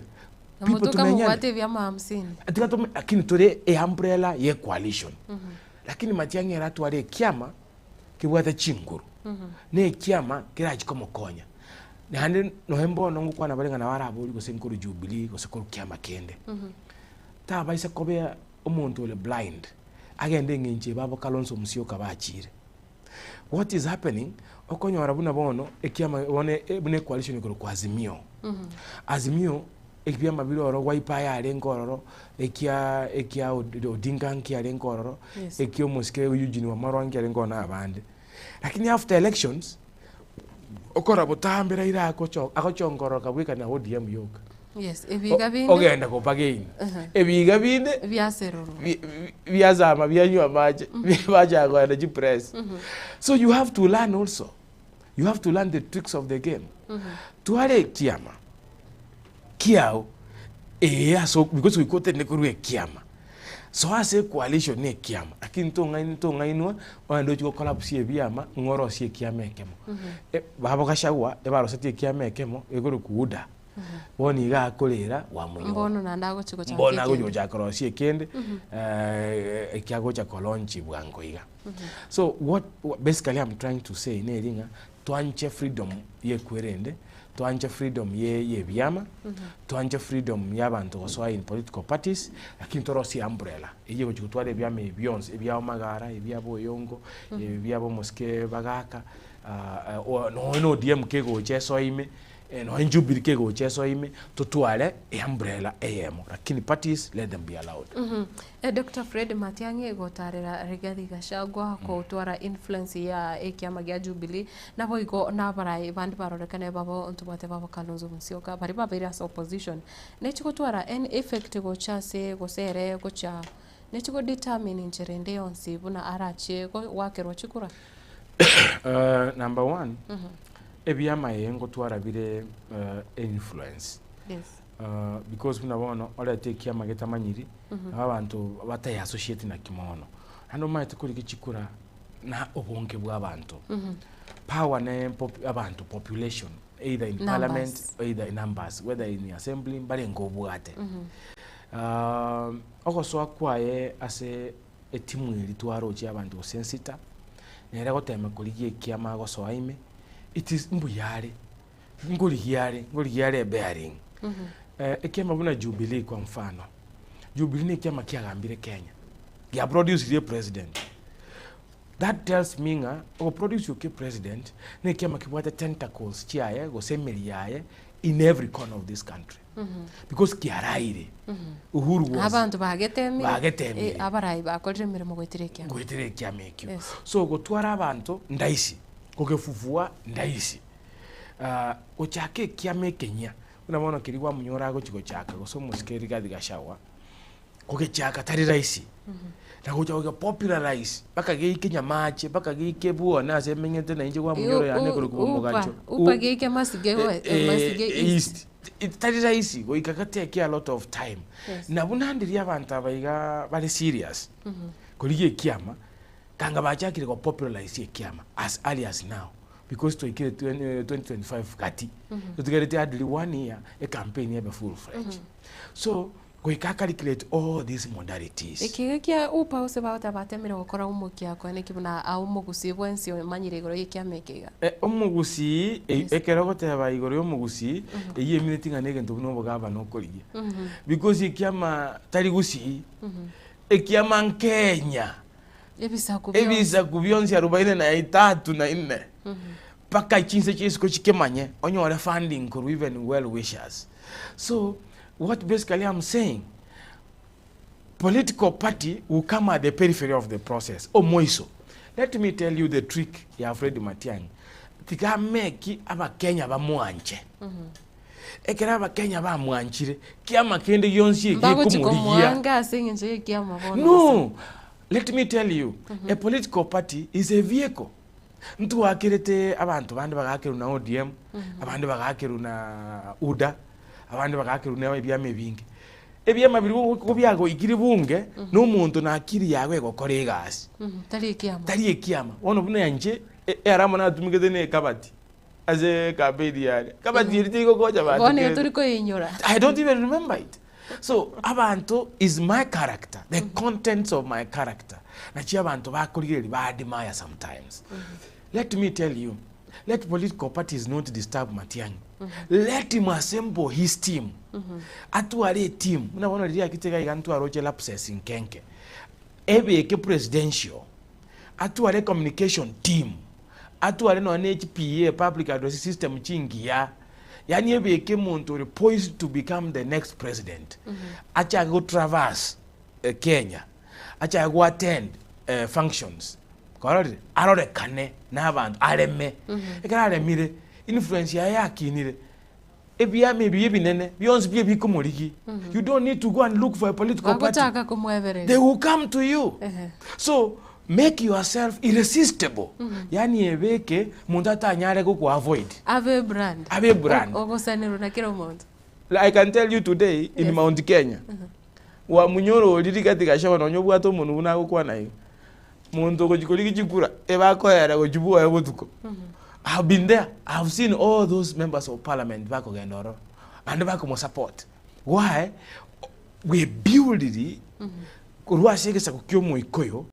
people Namotoka tumenyane. mobwate ebiama hamsini. Tiga tome lakini tore eumbrella ye coalition. Lakini Matiang'i ere atware ekiama kebwate chinguru, na ekiama kerachi komokonya. Naende nonya mbono ngokwana bare ng'a nabo araborie gose nkorwa Jubilee gose korwa kiama kende. Tabaisa kobea omonto ore blind, agende eng'encho eye babo Kalonzo Musyoka bachire. What is happening, okonyora buna bono ekiama bono buna ecoalition ekorokwa Azimio. Azimio ebiama bire ororo Wiper yarenge ororo, ekia ekia Odinga nkiarenge ororo, Yes. ekia omosike Eugene Wamalwa nkiarenge ororo na abande. Lakini after elections, okora botambe Raila agocho agochongoroka bweka na ODM yoka. Yes, ebiga binde Ogenda kobagain. Ebiga binde biaserorwa. biazama bianywa amache bachaka kogenda chipress. So you have to learn also. You have to learn the tricks of the game. Tware ekiama kiao ee ase because goika otende korwa ekiama. So ase ecoalition na ekiama lakini tong'aini tong'ainwa ogende ochie gocollapse ebiama ng'a orosie ekiama ekemo. Babo Gachagua ebarosetie ekiama ekemo ekorokwa UDA. Bono iga akorera gwamonyora. Mbono naende agochi gochaka Mbono agochi ekende. gochaka korosia ekende, eki agocha kolaunch bwango iga. So what basically I'm trying to say neri ng'a twanche freedom ya ekwerende, twanche freedom ye ye ebiama, twanche freedom ya abanto gosoa in political parties, lakini torosie umbrella eywo egochi gotwara ebiama ebi bionsi, ebia Omagara, ebia Boyongo, ebi bia abomosike bagaka, nonya na ODM kegocha esoe ime, nonya Jubilee kegocha esoe ime, totware eumbrella eyemo, lakini parties let them be allowed. Doctor Fred Matiang'i gotarera Rigathi Gachagua gotwara influence ya ekiama gia Jubilee naboigo nabarai bande barorekane babo ntobwate babo Kalonzo Musyoka baria babeire ase opposition nechi gotwara any effect gocha ase gose ere gocha nechi go determine enchera ende yonsi buna arachie goakerwa chikura? Number one, ebiama eye ngotwara bire influence. Yes. Because buna bono orete ekiama getamanyiri, nabo abanto batai associate naki mono. Naende omanyete korigia chikura na obonge bwa abanto. Power ne pop abanto population either in parliament Numbers. either in numbers whether in assembly mbarenge obwate. Ogosoa kwaye ase etimu eria twarochie abanto gose ensita, nere gotema korigia ekiama agosoa ime, it is mbuya are. Nkorigia are, nkorigia are ebearing. Ekiama buna Jubilee kwa mfano, Jubilee na ekiama kiagambire Kenya, giaproducirie epresident. That tells me ng'a ogoproduce okia epresident na ekiama kebwate tentacles chiaye gose emeri yaye in every corner of this country. Because kiaraire. Uhuru was Abanto bagetemire, bagetemire. eh, abarai bakorire emeremo goetera ekiama. goetera ekiama ekio. Yes. So gotwara abanto ndaisi, kogefufua ndaisi. Gochaka ekiama ekenyia, buna bono keria kwamonyora agochi gochaka gose omosike Rigathi Gachagua, kogechaka tari rahisi, na gocha goge popularize mpaka geike Nyamache, mpaka geike bwone ase emenyete na inche kwamonyora yane ekorokwa Omogacho. Upa geike Masige we- Masige East. East. Tari rahisi, goika gatake a lot of time. Yes. Na buna ndiria abanto aba iga bare serious, korigia ekiama, kanga bachakire go popularize ekiama as early as now. Because twaikire 2025 gati, totigareti hardly one year ecampaign ebe full fledged. So goika acalculate all these modalities. Ekiga kia upa gose bagoteba batemire gokora omokia kwane ki buna aa omogusii bwensi omanyire igoro y'ekiama eke iga. Omogusii, ekero ogoteba igoro y'omogusii, eyio emineti ng'a negento buna obogabana okorigia. Because ekiama tari gusii, ekiama nkenya. Ebisaku bionsi. Ebisaku bionsi arubaini na itatu na inne, mpaka chinse chia isiko chikemanye, onyore funding korwa even well wishers. So, what basically I'm saying, political party will come at the periphery of the process, omoiso. Let me tell you the trick ya Fred Matiang'i, tiga ameki abakenya bamwanche. Ekero abakenya bamwanchire, kiama kende gionsi Mbagochi egekomorigia. komoanga ase eng'encho y'ekiama bono gose. No, let me tell you, a political party is a vehicle. Ntwakerete abanto bande bagakerwa na ODM, abande bagakerwa na UDA, abande bagakerwa na ebiama ebinge. Ebiama biria go biagoikire bunge, na omonto na akili yago egokora egasi. Tari ekiama. Tari ekiama. Bono buna inche, earama natumegete na ekabati. Ase ecampaign yane. Kabati eri teigokonya banto Bono igo kende. tori koinyora. I don't even remember it. So abanto is my character, the contents of my character. Nachi abanto bakorigereria ba admire sometimes. Let me tell you, let political parties not disturb Matiang'i. Let him assemble his team. Atware eteam. Buna bono riria akite iga iga ntwaroche lapses nkenke. Ebeke presidential. Atware communication team. Atware nonya ne chiPA, public address system, chingiya, yaani ebeke omonto ore poised to become the next president, achake go traverse Kenya, achake go attend functions, kwarorire? Arorekane na abanto, areme. Ekero aremire, influence yaye yakinire, ebiama ebi ebinene bionsi pi ebikomorigia, you don't need to go and look for a political party. Bagochaka komoebereria. They will come to you. Ehe. So make yourself irresistible. Yaani ebeke monto atanyare goko avoid. Abe brand. Abe brand. O- Ogosanerwa na kera omonto. I can tell you today in Yes. Mount Kenya, wamunyora oria Rigathi Gachagua nonya obwate omonwe buna agokwana iga, monto ogochia korigia chikura, ebakoera gochia bwoye botuko. I have been there, I have seen all those members of parliament bakogenda ororo. Bande bakomosupport. Why? Bwebuildiri korwa ase egesaku kia omoikoyo,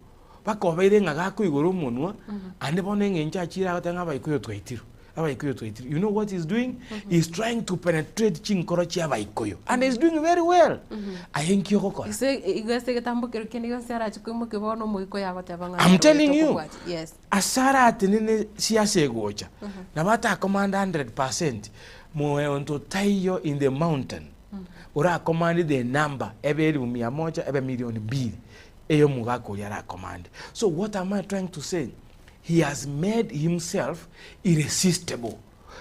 mpaka obeire ng'a gakoigora omonwa, ande bono eng'encho achire agoteba ng'a abaikoyo twaitirwe, abaikoyo twaitirwe. You know what he's doing? He's trying to penetrate chinkoro chia abaikoyo and he's doing very well. Aye nki ogokora? Ase igo ase egetambo keria kende gionsi arache koimokia bono omoikoyo agoteba ng'a I'm nere telling you, tokobwatia. Yes. ase aratenene siasa egocha, nabo atakomanda 100%, monto taiyo in the mountain orakomande the number ebe elifu mia moja ebe milioni mbili eye omogaka oria arakomande. So what am I trying to say? He has made himself irresistible.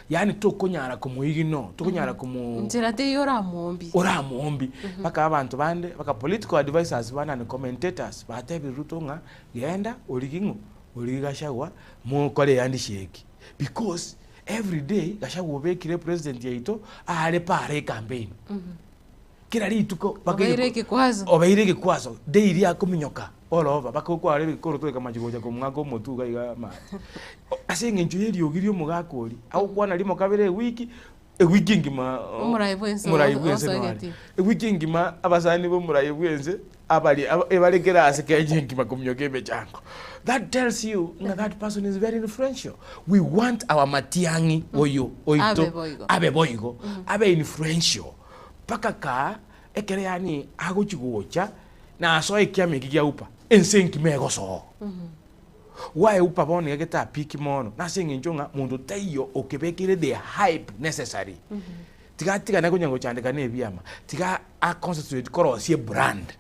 Yaani tokonyara komoignore, tokonyara komo Nchera teiyo oramombie. oramombie. Mpaka abanto bande, mpaka political advisers bande and commentators batebire Ruto ng'a genda origie ng'o? Origie Gachagua mokore ehandshake because everyday Gachagua obekire president yaito are pare ecampaign. Kera rituko mpaka Obeire ekekwazo. Obeire ekekwazo daily akominyoka all over mpaka okware ebikoroto ekamachi gocha komwaka omotwe iga iga amache. Ase eng'encho ya eriogi ria omogaka oria, agokwana rimo kabere ewiki, ewiki engima Omorai bwense omorai bwense osoe noare. getii. Ewiki engima abasani ba omorai bwense abari aba ebare kera ase Kenya engima kominyoka emechango. That tells you ng'a that person is very influential. We want our Matiang'i oyo oito Abe boigo. abe boigo, abe influential. Mpaka kaa ekero yaani agochi gocha nasoe ekiama eki gia upa, ense enkima egosoa. Why upa bono iga getapiki mono? Nase eng'encho ng'a monto taiyo okebekeire the hype necessary. Tiga atigane konya gochandeka na ebiama, tiga a concentrate korosia ebrand.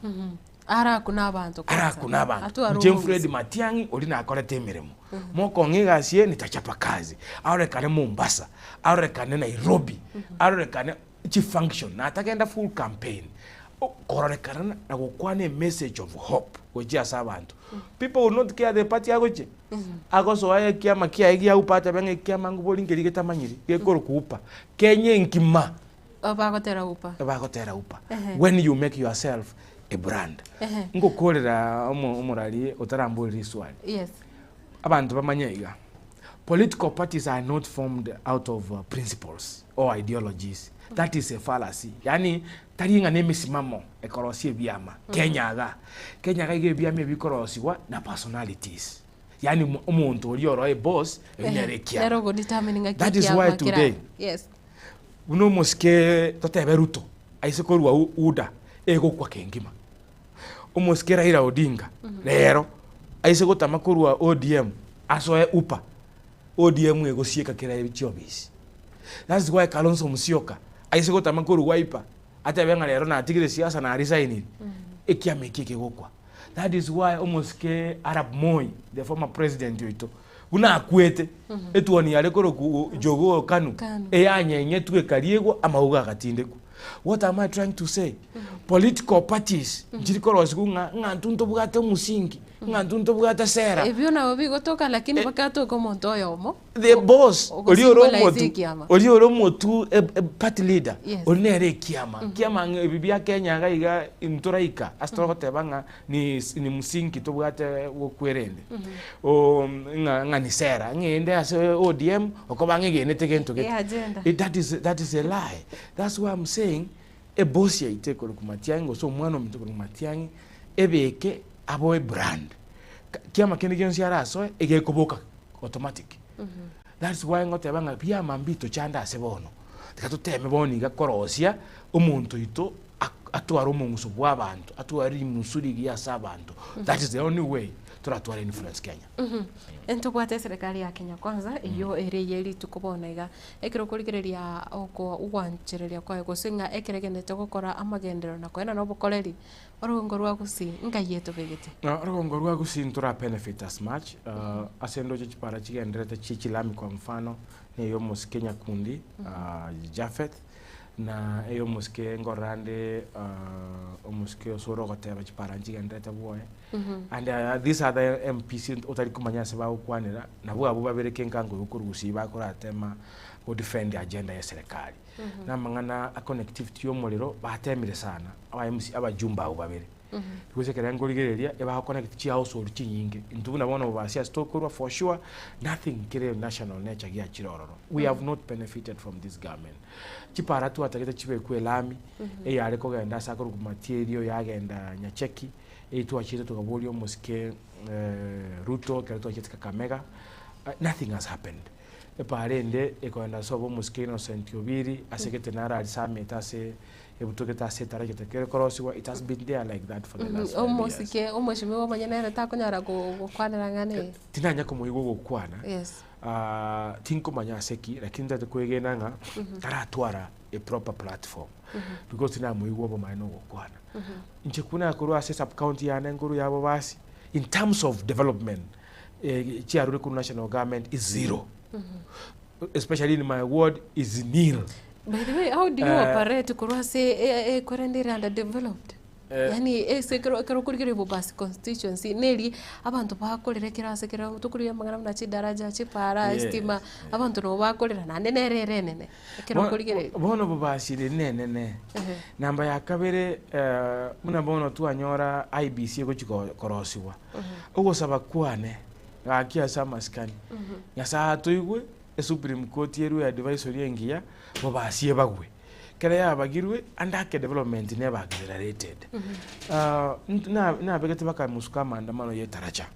Arakune abanto kwanza. Arakune abanto. Atware Inche obogusii. Fred Matiang'i oria nakorete emeremo. Mokong'a egasi eye nitachapa kazi. Arorekane Mombasa, arorekane Nairobi, arorekane chifunction natagenda full campaign kororekana na gokwana emessage of hope gochia ase abanto. People will not care the party agochia, agosoa ekiama kiaye gia upa atebe ng'a ekiama ngobori nkeri getamanyiri gekorokwa upa. Kenya engima Bagotera upa. bagotera upa. Ehe. When you make yourself a brand. Ehe. Ngokorera omo omorari otaramborera eswali. Yes. Abanto bamanye iga, political parties are not formed out of principles or ideologies, that is a fallacy, yaani tari ng'a nemisimamo ekorosia ebiama Kenya igaa. Kenya iga iga ebiama ebi bikorosigwa na personalities, yaani omonto oria oro eboss oyio nere ekiama. Nere ogodetermine ng'aki That is ekiama why kera. today Yes. buna omosike totebe Ruto aise korwa UDA egokwa kengima. Omosike Raila Odinga rero aise gotama korwa ODM asoe UPA, ODM egosieka kera chiobisi. That's why Kalonzo Musyoka aise gotama korwa Wiper atebe ng'a rero natigire siasa na resignire, ekiama ekio ekegokwa. That is why omosike Arap Moi, the former president oito, buna akwete, etuoni yare korokwa Jogoo Kanu, Kanu. eyanyenyetwe ekariegwa amauga agatindekwa. What am I trying to say? Political parties nchiri korosigwa ng'a ng'a intwe ntobwate omosingi, ng'a intwe ntobwate sera. Ebio nabo bigotoka lakini bakatoka omonto oyomo The boss, oria ore ogosymbolize omotu, ekiama. oria ore omotu e- e party leader, Yes. oria nere ekiama. Ekiama ng'a ebi bia Kenya iga iga ntoraika ase togoteba ng'a ni ni msingi tobwate gokwerende. Oo ng'a ng'a ni sera, ng'ende ase ODM okoba ng'egenete gento gete. Eagenda. Eh, that is that is a lie. That's why I'm saying eboss yaito ekorokwa Matiang'i gose omwana ominto okorokwa Matiang'i ebeke aboe brand. Kiama kende gionsi arasoe egekoboka automatic. That's why ngoteba ng'a biama mbitochande ase bono, tiga toteme bono iga korosia omonto oito atware omong'uso bwa abanto, atware rimusu rigiya ase abanto, that is the only way toratware influence Kenya. Ntobwate eserekari ya Kenya Kwanza eyio ere eye rituko bono iga, ekero okorigereria oko ogwanchereria kwaye gose ng'a ekero egenderete gokora amagenderero na koenana obokoreri, orogongo rwa Gusii nkai etobegete? Orogongo rwa Gusii ntora benefit as much, ase ndoche chipara chigendererete chie chilami kwa mfano, na eya omosike Nyakundi, Japheth, na eya omosike nkorora ande omosike osore ogoteba chipara nchigendererete bwoye, and these other MPs otari komanya ase bagokwanera, nabwo abwo babere kenkango igo korwa Gusii bakoratema go defend agenda ya eserekari. Na amang'ana a connectivity ya omorero batemire sana, aba MC abajumbe abwo babere. Because ekere nkorigereria, ebagoconnect chihousehold chinyinge. Intwe buna bono Bobasi ase tokorwa, for sure, nothing kere national nature giachire ororo. We have not benefited from this government. Chipara twatagete chibekwe elami, eyare kogenda ase akorokwa Matieri oyo yagenda Nyacheki, eyio twachete tokaboria omosike Ruto ekero twachete Kakamega, nothing has happened. Epara ende ekogenda ase obo omosike Innocent Obiri ase gete naro aria samete ase ebutogete ase etaragete kere korosigwa, it has been there like that for the last 5 years. Omosike omweshimiwa omonyene ere takonyara gokwanera ng'a neye. Tinanya komoigwa ogokwana, Yes. tinkomanya ase ki, lakini ntagete kwegena ng'a taratwara a proper platform because tinamoigwa obomaene ogokwana. Inche buna korwa ase sub county yane nkorwa ya Bobasi, in terms of development, chiarure korwa national government is zero. Especially in my ward is nil. By the way, how do you operate korwa ase ekorende ere underdeveloped? Yaani ase ekero ekero okorigereria Bobasi constituency neri abanto bakorera ekero ase ekero tokorigia amang'ana buna chidaraja, chipara, estima, abanto nabo bakorera naende nere ere enene ekero okorigereria. Bono Bobasi ere nenene. Namba ya kabere buna bono twanyora IEBC egochi korosigwa, ogosaba kwane gaki ase amasikani, Nyasaye atoigwe, esupreme court erwe advisory engiya, Bobasi ebagwe. Ekero yabagirwe, ande ake development neba accelerated. Nabegete mpaka mosuko amaandamano ya etaracha.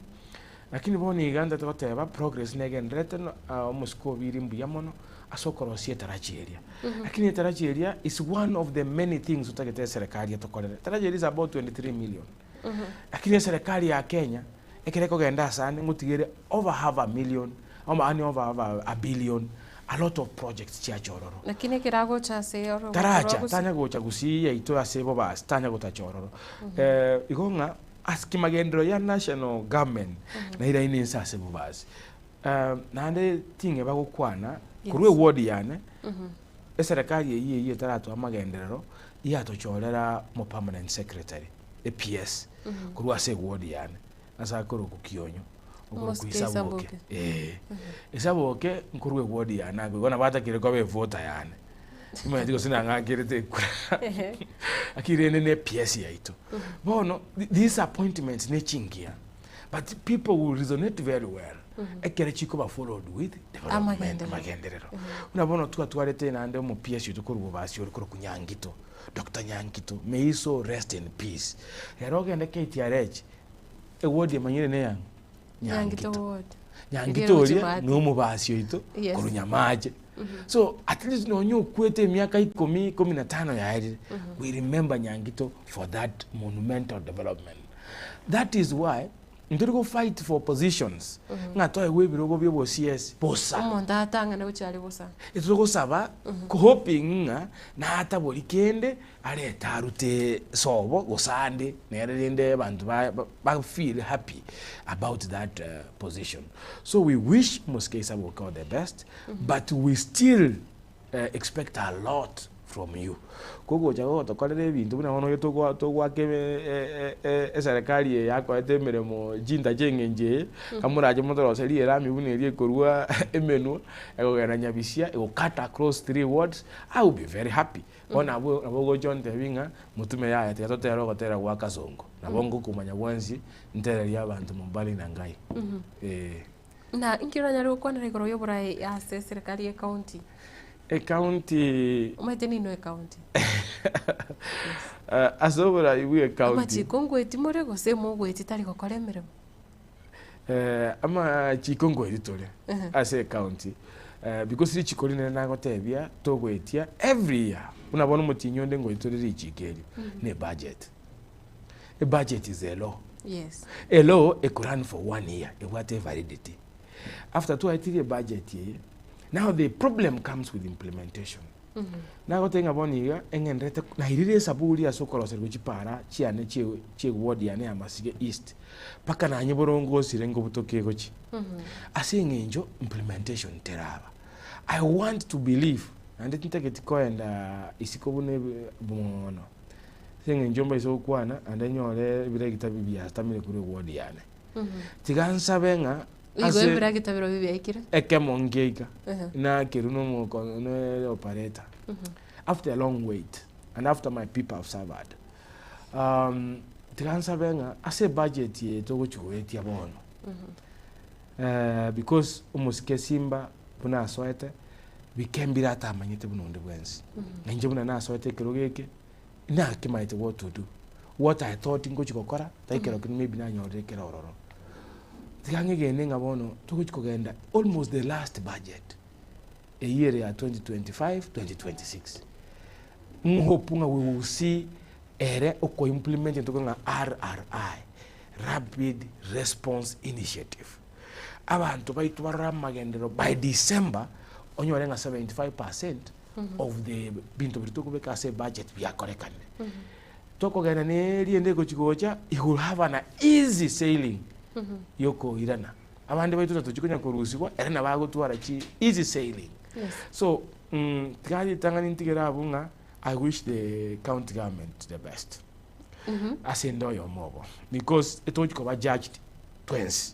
Lakini bono iga ntagete goteba progress negendererete omosike obeire mbuya mono ase okorosia etaracha eria. Lakini etaracha eria is one of the many things otagete eserekari etokorere. Etaracha eria is about 23 million. Lakini eserekari ya Kenya, ekero ekogenda asande ngotigere over half a million, yaani over half a billion, a lot of projects chiacha ororo. Lakini ekero agocha ase oro Taracha, tanya gocha gusii yaito ase Bobasi, tanya gotacha ororo. Igo ng'a ase kimagenderero ya national government, nairaine inse ase Bobasi. Naende ting'eba gokwana, korwa eward yane, eserekari eyio eyio etaratoa amagenderero, yatochorera omo permanent secretary, ePS, korwa ase eward yane, ase akorokwa Kionyo, okorokwa Omosike Isaboke. Isaboke. Eeh, Isaboke nkorwa eward yane abwo, igo nabo atakire koba evoter yane, timanyeti gose nang'akerete ekura, lakini rende ne ePS yaito. Bono, these appointments ne chingiya, but people will resonate very well ekero chikoba followed with development, Amagenderero. amagenderero. Buna bono twatwarete naende omo PS oito korwa Bobasi ore korokwa Nyangito, Doctor Nyangito, may his soul rest in peace. Rero ogende KTRH, eward emanyire neyang'o? Nyangito ward. Nyangito oria na omobasi oito Yes. korwa Nyamache. So at least nonye okwete emiaka ikomi, ikomi na tano yaerire, we remember Nyangito for that monumental development. That is why ntori go fight for positions ng'a toegwe ebirogo bia obo CS bosa. Omonto atang'ane gochia are bosa. Etogosaba hoping ng'a natabori kende arete arute sobo gose ande nere rende abanto ba ba feel happy about that position. So we wish Mosike Isaboke all the best but we still expect a lot from you. Kogocha gotokorera ebinto buna bono oyo togoaka eserekari eye yakoete emeremo chinta chia eng'encho eye, kamorache motoroserie erami buna eria ekorwa emenwa, ekogenda Nyabisia, ego cut across three wards, I will be very happy. Bono abwo nabo ogocha ontebie ng'a motume yaya tiga totere ogotera gwa Kasongo, nabo ngokomanya bwensi ntererie abanto mobali na Ngai, eh. Na inki oranyare gokwanera igoro y'oboraai ase eserekari y'ecounty? Ecounty. Omanyete nino ecounty. Ase oborai bwa ecounty. Amachiko ngoeti more gose mogoeti tari gokora emeremo? Amachiko ngoeti tore ase ecounty because richiko rinene nagotebia togoetia every year buna bono omotienyi onde ngoeti tore richiko erio ne ebudget. Ebudget is a law. Yes. A law eko run for one year ebwate evalidity. After twaetirie ebudget eye, now the problem comes with implementation. Nagotebia ng'a bono iga eng'enderete nairire esaburi ase okoroserigwa chipara chiane chie chie ward yane ya Masige East mpaka nanye boronge osire ngobutoka egochia. Ase eng'encho implementation teraba. I want to believe naende tintageti koenda isiko buna mono. Ase eng'encho mbaise gokwana, naende nyore ebiregita biatamire korwa eward yane. Tiga nsabe ng'a Igo ase ebiregita birobio biaikire? ekemo ngeika, Ehe. nakerwa na omoko na operator. After a long wait, and after my people have suffered. Tiga nsabe ng'a ase ebudget eye togochia goetia bono, because omosike Simba buna asoete, bike mbire atamanyete buna onde bwensi. Na inche buna nasoete ekerogo eke, nakemaete what to do, what I thought ngochia gokora, tari kero kende maybe nanyorire kere ororo. Tiga ng'egene ng'a bono togochia kogenda almost the last budget, eyio ere ya 2025, 2026. Ng'hope ng'a we will see ere oko implement into ng'a RRI, Rapid Response Initiative. Abanto baito barore amagenderero by December, onyore ng'a 75 percent of the binto biria tokobeka ase ebudget biakorekanire. Tokogenda na eriende egochi gocha, you will have an easy sailing yokoirana. Abande baito tatochi konya korusigwa, ere nabo agotwara chi easy sailing. So, tiga ritang'ani ntigere abwo ng'a I wish the county government the best. Ase ende oyomo obo. Because etochi koba judged twensi.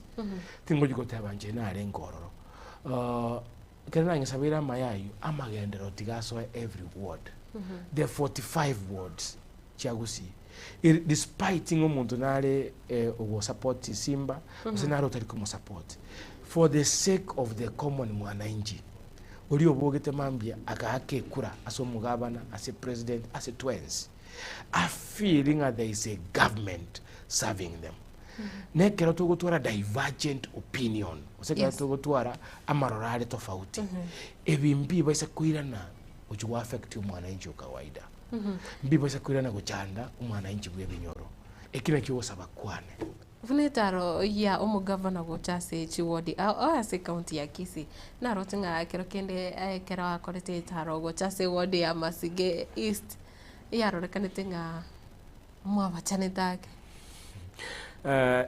Tingochi goteba inche narenge ororo. Ekero nanyesabeire amaya ayio, amagenderero tiga asoe every ward. The 45 wards chia Gusii. Despite ng'a omonto nare ogosupport Simba, gose nare otari komosupport. For the sake of the common mwananchi, oria obogete mambia agaaka ekura ase omogabana, ase president, ase twensi, a feel ng'a there is a government serving them. Nekero togotwara divergent opinion, gose ekero togotwara amaroro are tofauti, ebi mbibaisa koirana gochia go affect omwananchi o kawaida. Mbibaisa koirana gochanda omwananchi bwa ebinyoro. Eki nakio ogosaba kwane. Buna etaro ya omogavana gocha ase chiwodi ao ao ase ekaunti ya Kisii, naroche ng'a ekero kende ekero akorete etaro gocha ase ewodi ya Masige East, yarorekanete ng'a mwabachanete ake.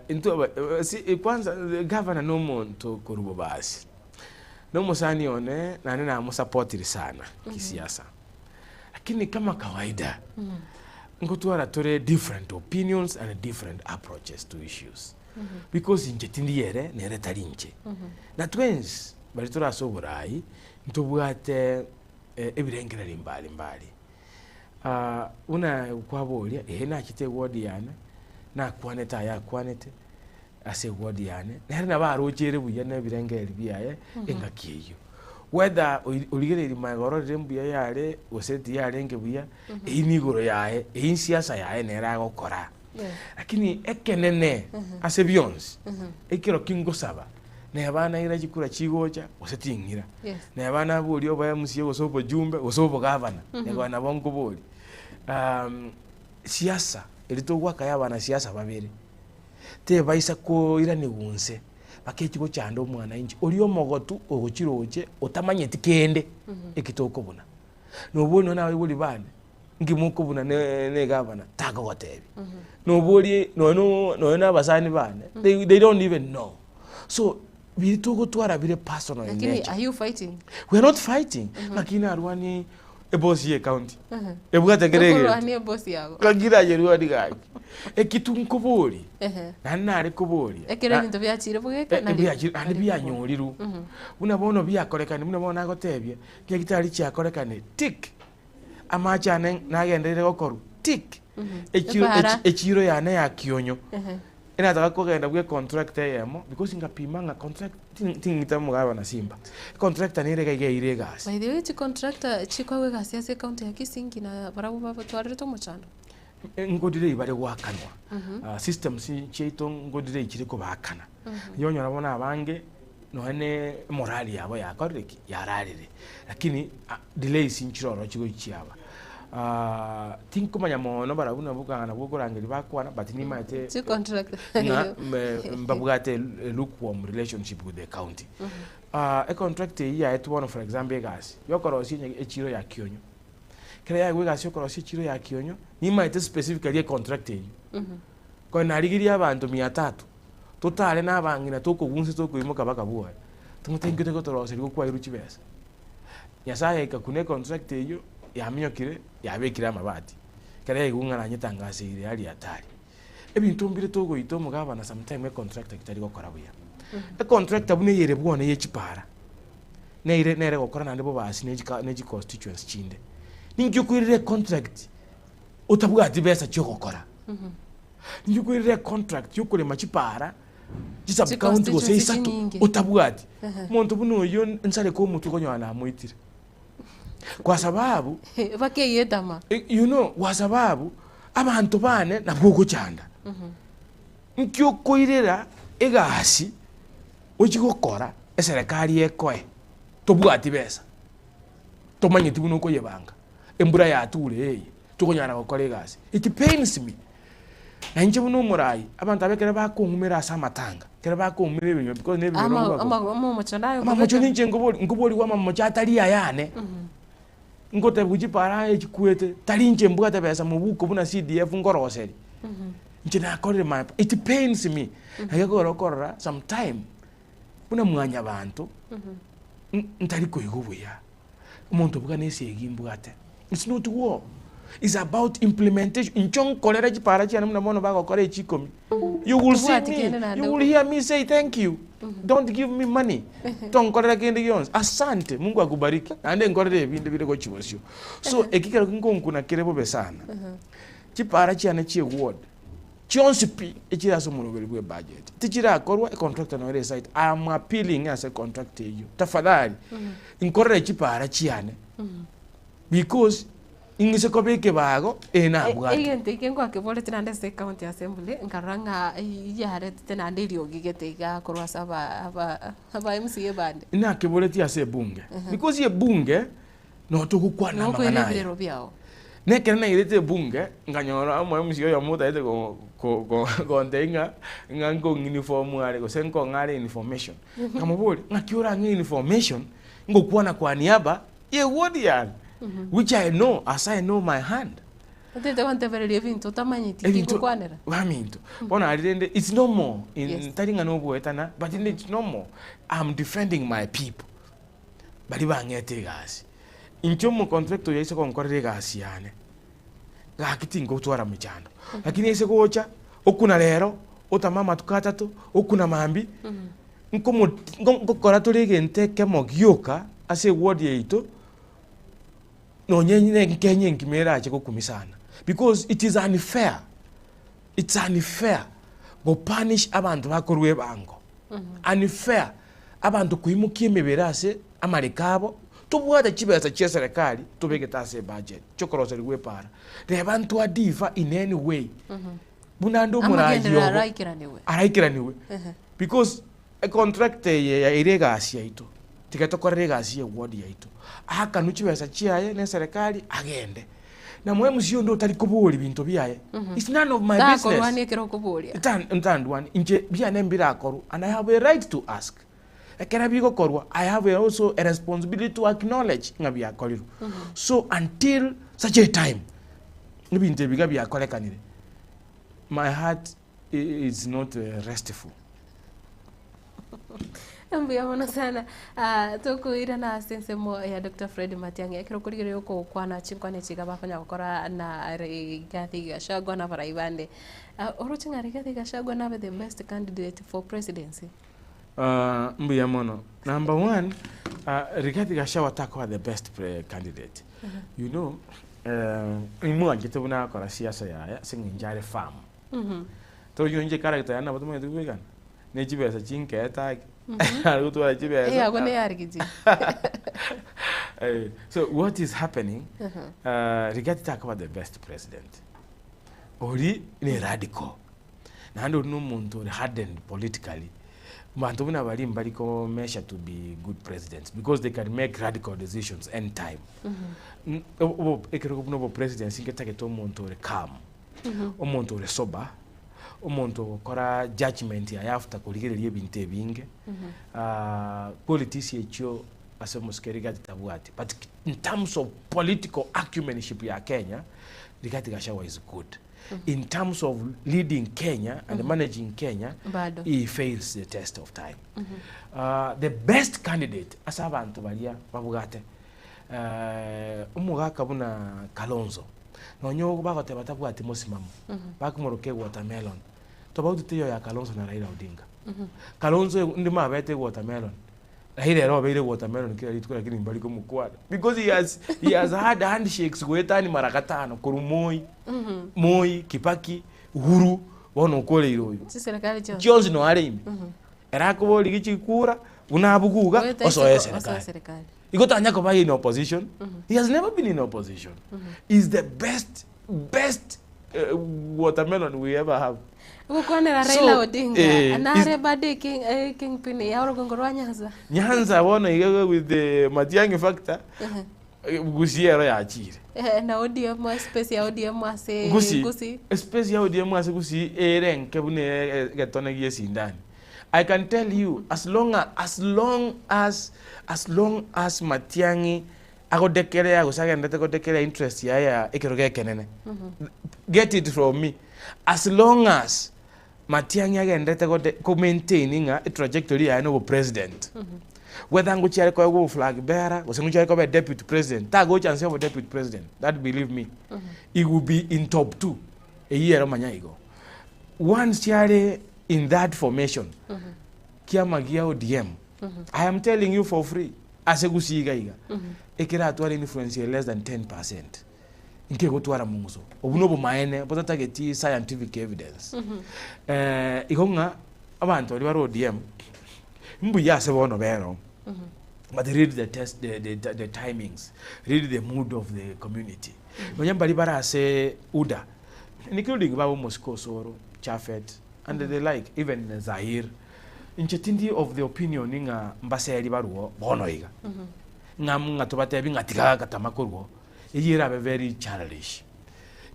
Intwe aba si kwanza gavana na omonto korwa bobasi, na omosani one naende namosapotire sana kisiasa, lakini kama kawaida Nkotwara tore different opinions and different approaches to issues because inche tindi ere nere tari inche. Na twensi baria tore ase oborai ntobwate ebirengererio mbali mbali. Buna kwaboria, eeh nachete eward yane, nakwanete aya akwanete ase eward yane, nere nabo aroche buya na ebirengererio biaye engaki eyio. Whether origereiri magega ororire mbuya yare gose tiyarenge buya, eyio nigoro yaye, eyio nsiasa yaye nere agokora. Lakini ekenene ase bionsi, ekero ki ngosaba, neba naira chikura chigocha gose ting'ira, neba naboria obo MCA gose obojumbe gose obogavana, neba nabo nkoboria. Siasa, eria togoaka ya abanasiasa babere, tebaisa koiranigwa inse. Bakechi gochanda omwananchi oria omogotu ogochiroche otamanyeti kende eki tokobuna. Nobori nonya abaibori bane, nki mokobuna ne ne egavana takogotebia. Nobori nonya no nonya na abasani bane, they they don't even know. So biri togotwara bire personal in Lakini nature. are you fighting? We are not fighting, lakini narwanie ebosi ye ecounty, ebwate kera egento. Tokorwania ebosi yago. Gaki nayerwani gaki. Eki tunkoboria, Ehe. naende nare koboria. Ekero ebinto biachire bogeka Eh, nari- biachire naende nari koboria. bianyorirwe. Buna bono biakorekani, buna bono nagotebia, chinyagitari chiakorekane tick, amache ane nagenderere gokorwa tick, echiro Ebara. echi- echiro yane ya kionyo, Ehe. enataka kogenda bwa econtractor eyemo, because ngapima ng'a contract tin- ting'ita omogaba na simba, econtractor nere iga iga eire egasi. By the way chicontractor chikoegwa egasi ase ecounty ya Kisii nki na barabwo babatwarerete omochando? Ngodire bare goakanwa, systems chiaito ngodire chire kobaakana. Nigo onyora bono abange nonya ne morali yabo yakorire ki? Yararire. Lakini delays nchire ororo chigochi chiaba. Tinkomanya mono barabwo nabwo kanga nabwo okorangeria bakwana but nimanyete Chicontract. ng'a mbabwate a lukewarm relationship with the county. Econtract eyio yaetwe bono for example egasi yokorosia echiro ya Kionyo. Ekero yaigwa egasi yokorosia echiro ya Kionyo, nimaete specifically econtract eyio. Konya narigirie abanto mia tatu, totare na abang'ina tokogunsa tokoimoka mpaka bwoye, tomotebi nki otari gotoroseria gokwairwe chibesa. Nyasaye agakuna econtract eyio, yaminyokire, yabekire amabati. Ekero yaigwa ng'a nanyetangaseire hali hatari. Ebinto mbire togoita omogabana sometime econtractor tari gokora buya. Econtractor buna eyere bwono ye chipara, nere nere gokora naende bobasi ne chika ne chiconstituency chinde. Ninki okoirera econtract otabwati besa chiogokora? Ninki okoirera econtract yokorema chipara, chisubcounty gose Chiconstituency isato chinyinge. otabwati. Omonto buna oyio nsareke omotwe okonyora namoitire. Kwa sababu Bakeyetama. you know kwa sababu abanto bane nabwo ogochanda. Nki okoirera egasi ochie gokora eserekari ekoe tobwati besa, tomanyeti buna okoyebanga, embura yature eye, tokonyara gokora egasi. It pains me. Na inche buna omorai, abanto aba ekero bakong'umera ase amatanga, ekero bakong'umera ebinywa because na ebinywa Ama- nabwo ama- amamocho naye amamocho okobeka. ninche nkobori nkoborigwa amamocho atari ayane, ngotebiwa chipara aye chikwete, tari inche mbwate besa mobuko buna CDF nkoroseria, inche nakorire my part, it pains me. Naki ekero okorora sometime, buna mwanyabanto, ntari koigwa buya. Omonto buna esegi mbwate, it's not war, it's about implementation. Inche nkorere chipara chiane buna bono bagokora echikomi, you will see Tobwati me, kende naende you will hear me say thank you, don't give me money, tonkorera kende gionsi, asante, Mungu akubariki, naende nkorere ebinde bire gochia bosio. So eki kero nkonkuna kere bobe sana, chipara chiane chia eward, Chionsi pi echire ase omoroberi bw'ebudget tichirakorwa, econtractor noyo ere esite. I am appealing ase econtractor eyio, tafadhali nkorere chipaara chiane because ing'ise koba ekebago eye nabwate. Egento eke ngwakeboreti naende ase ecounty assembly, nkarora ng'a yaretete naende eriogi gete igaa korwa ase aba aba aba MCA bande. Nakeboreti ase ebunge because ebunge Noo togokwana Nokoira amang'ana aya. ebirero biao. Na ekero nairete ebunge, nkanyora omoemusia oyomo otagete go- go- go- gontebia ng'a ng'a nkong'inifomu are gose nkong'a are information. Nkamoboria, ng'aki orang'e information, ngokwana kwa niaba ye ward yane, which I know as I know my hand. Otagete gontebereria ebinto otamanyeti Ebinto tingokwanera. baminto. Bono aria rende it's normal, in Yes. tari ng'a noboetana, but it's normal, I'm defending my people. baria bang'ete egasi. Inche omocontractor oyo aise gonkorera egasi yane, gaki tingotwara mechando. Lakini aise gocha, okuna rero, otama amatuko atato, okuna mambia, nkomo nko- nkokora tore egento ekemo gioka ase eward yaito, nonye ne Kenya engima erache gokumia sana, because it is unfair, it's unfair gopunish abanto bakorwa ebango. Unfair, abanto koimokia emebere ase amareko abo, tobwate chibesa chia eserekari tobegete ase ebudget chiokoroserigwa epaara. Reba ntwa differ in any way buna ande omorayi Amagenderero obo araikeraniwe. araikeraniwe because econtract eye yaire egasi yaito, tiga tokorere egasi ya eward yaito, aakanwe chibesa chiaye na eserekari agende. Na moemusia onde otari koboria binto biaye, it's none of my business. Takorwania ekero okoboria. Nta- ntandwani inche biane mbirakorwa and I have a right to ask. Ekero bigokorwa I have a also a responsibility to acknowledge ng'a biakorirwe. So until such a time ebinto ebi iga biakorekanire, my heart is not restful. Mbuya mono sana. Ah, tokoirana ase ensemo ya Dr. Fred Matiang'i ekero okorigereria okokwana chinkwana echi iga bakonya gokora na Rigathi Gachagua na abarai bande. Ah, oroche ng'a Rigathi Gachagua nabe the best candidate for presidency? Ah, mbuya mono. Number one, ah, Rigathi Gachagua takoba the best pre- candidate. You know, eh, nimwanchete buna akora siasa yaye ase eng'encho are firm. Toyio inche character yane nabo tomanyete goikana, ne chibesa chinkeete ake, are gotwara chibesa. Eyago neyarigitie. Eh, so what is happening, uh, Rigathi takoba the best president. Ori ne radical. Naende ori nomonto ore hardened politically. Banto buna baria mbari ko measure to be good presidents because they can make radical decisions any time. N- obo- ekero buna obopresidency ngetagete omonto ore calm. Omonto ore sober, omonto ogokora judgement yaye after korigereria ebinto ebinge, qualities echio ase omosike Rigathi tabwati. But in terms of political acumenship ya Kenya, Rigathi Gachagua is good. In terms of leading Kenya and managing Kenya, Bado. he fails the test of time. The best candidate ase abanto baria babwate, omogaka buna Kalonzo, Nonya bagoteba tabwati mosimamo, bakomoroka ewatermelon. Tobauti teiyo ya Kalonzo na Raila Odinga. Kalonzo ndimo abete ewatermelon, Raila ere obeire ewatermelon kera rituko lakini mbari komokwana because he has, he has had handshakes goetani mara gatano korwa Moi, Moi, Kibaki, Uhuru, bono okoreire oyo. Chiserikali chionsi. Chionsi noare ime. Ere akoboria chikura, buna abuguga, Goeta osoe isiko, eserikali. osoe serikali. Igo tanya koba in opposition. He has never been in opposition. He's the best, best eh, watermelon we ever have. Gokwanera So, Raila Odinga, eh, nare bado king, eh, kingpin ya orogongo rwa Nyanza. Nyanza bono iga with the Matiang'i factor, eh, Gusii ero yachire. Eh, na ODM space ya ODM ase Gusii, Gusii. espace ya ODM ase Gusii ere enke buna egetone gia esindani. I can tell you as long as, as long as, as long as Matiang'i agodekerea gose agenderete godekerea interest yaye ya ekerogo ekenene, get it from me, as long as Matiang'i agenderete gode ko maintain ng'a etrajectory yaye na obopresident, whether ngochia are koegwa oboflag bearer gose ngochia are koba deputy president, tagocha nse ya obodeputy president, that believe me, he will be in top two, eyio ere omanya igo. Once chiare in that formation, kiama gia ODM, I am telling you for free, ase gusii iga iga, ekeratware influence ya less than 10%, nkegotwara mong'uso. Obwo nobomaene botatageti scientific evidence. Eh, igo ng'a abanto baria bare ODM, mbuya ase bono bero, but read the test, the, the, the timings, read the mood of the community. Nonya mbari bare ase UDA, including baba omosike Osoro, Chafet, and the like, even Zahir, inche tindi of the opinion ng'a mbaseri barwo bono iga. Ng'a ng'a tobatebi ng'a tiga gatama korwo, eyio erabe very childish.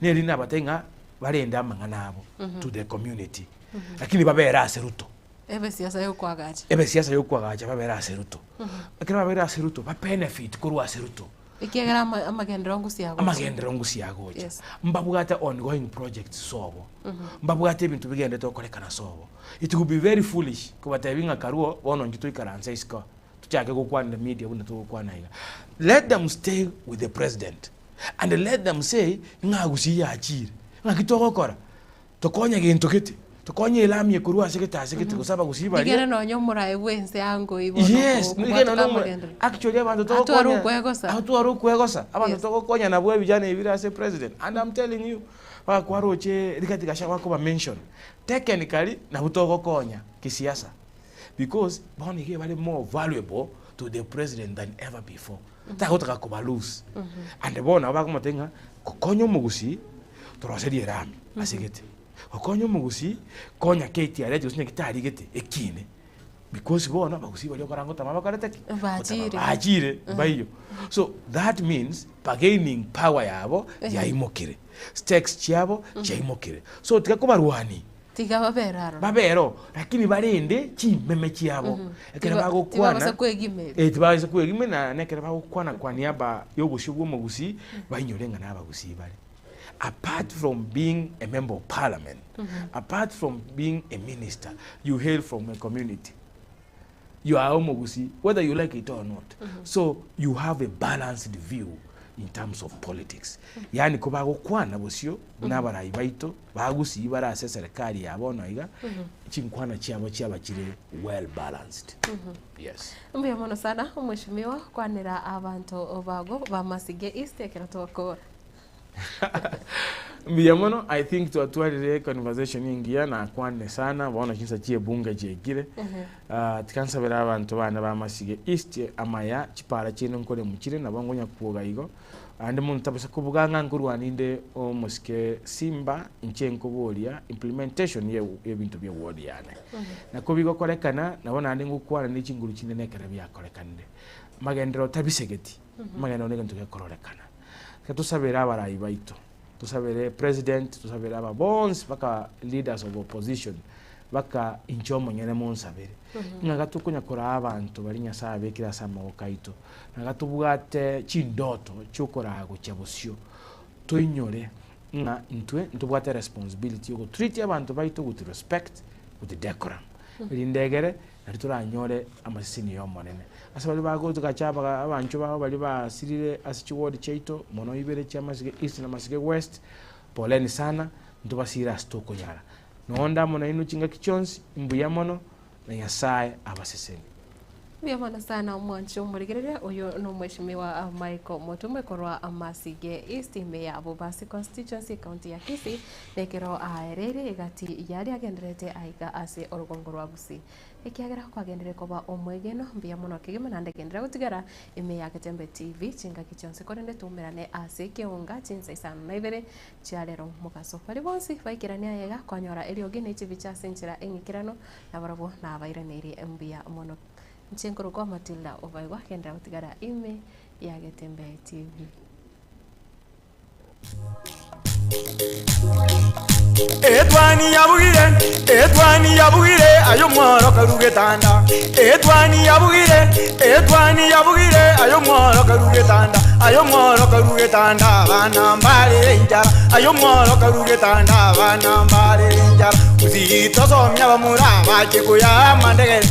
Neri nabatebie ng'a barende amang'ana abo to the community, lakini babere ase Ruto. Ebe siasa ya okoagacha. Ebe siasa ya okoagacha babere ase Ruto. Ekero babeire ase Ruto, ba benefit korwa ase Ruto. Ekiagera ama- amagenderero ngusia agocha. Amagenderero ngusia agocha. Yes. Mbabwate ongoing projects sobo. Mbabwate ebinto bigenderete gokorekana sobo. It would be very foolish kobatebia ng'a karwo bono intwe toikaranse isiko tochake gokwanera media buna togokwana iga. Let them stay with the president and let them say ng'a gusii yachire, ng'aki togokora? Tokonye gento gete, tokonye elami ekorwa ase gete ase gete gose abagusii baria. Rigere nonya omorae bw'ense ango igo Yes, noko rigere kobwatoka nonya omo- amagenderero. actually abanto Atware togokonya okwegosa. atware okwegosa abanto Yes. togokonya nabwo ebijana ebi bire ase president and I'm telling you bakwaroche Rigathi Gachagua akoba mention technically nabwo togokonya kisiasa because bono iga bare more valuable to the president than ever before tagotaka koba lose and bono nabo bakomotebia ng'a gokonya omogusii toroserie erami ase gete, gokonya omogusii konya KTRH gose nyagetari gete ekine because bono abagusii baria okoranga gotama bakorete ki? Bachire. Gotama bachire mbaiyo. So that means bargaining power yabo yaimokire, stakes chiabo chiaimokire. So tiga kobarwania Tiga babere aroro. Babere oo, lakini barende chimeme chiabo. Ekero Tiba- bagokwana tibabasa kwegimeria. Eh, tibabasa kwegimeria na ekero bagokwana kwa niaba ya obosio bwa omogusii, bainyore ng'a nabagusii bare. Apart from being a member of parliament, apart from being a minister, you hail from a community. You are omogusii whether you like it or not. So you have a balanced view in terms of politics. Yaani kobagokwana bosio buna abarai baito bagusii bare ase eserekari ya bono iga, chinkwana chiabo chiaba chire well balanced. Yes. Mbuya mono sana omweshimiwa kwanera abanto bago ba Masige East ekero twakora. Mbuya mono, I think twatwarire econversation engiya nakwanire sana, bono chinsa chia ebunge chiaikire. Ah, tiga nsabere abanto bane ba Masige East amaya, chipara chiaino nkoremu chire, nabo nkonya kwoga igo, Naende monto tabasa kobuga ng'a nkorwania inde omosike Simba, inche nkoboria implementation ye ebinto bie ward yane. Nako bigokorekana, nabo naende ngokwana ne chinguru chinde nekero biakorekanire. Magenderero tabisegeti, amagenderero negento gekororekana. Tiga tosabere abarai baito, tosabere president, tosabere aba bonsi mpaka leaders of opposition, Baka inche omonyene monsabere, ng'a gatokonya koraa abanto baria Nyasae abekire ase amaboko aito, na gatobwate chindoto chi'okoraa gochia bosio, toinyore ng'a intwe ntobwate responsibility y'ogotreat abanto baito with respect, with decorum, erinde egere nario toranyore amaseseni y'Omonene. Ase baria bagogacha abanchwa babo baria basirire ase chiward chiaito, mono ibere chia Masige East na Masige West, poleni sana, ntobasire ase tokonyara. Nonde amo nainwe chingaki chionsi, mbuya mono, na Nyasae abasesenie. Mbuya mono sana omwanchi omorigereria, oyo nomweshimiwa Michael Motume korwa Masige East ime ya Bobasi Constituency county ya Kisii, nekero aereire egati yaria agendererete aiga ase orogongo rwa Gusii. Ekiagera kwagenderire koba omwegenwa, mbuya mono kegima naende genderera gotigara ime ya Getembe TV chingaki chionsi korende toumerane ase ekeonga chinsa isano na ibere chia rero mogaso. Baria bonsi baikeranie ayega kwanyora eriogi ne chibicha ase enchera eng'ikeranu nabarabwo nabairaneire mbuya mono. Inche nkorokwa Matilda Obaigwa genderera gotigara ime ya Getembe TV. Etwani yabugire, etwani yabugire, aye omworo karu getanda. Etwani yabugire, etwani yabugire, aye omworo karu getanda. Aye omworo karu getanda, abana mbare enchara. Aye omworo karu getanda, abana mbare enchara. Gusii tosomia abamura abache koyaa amandegere.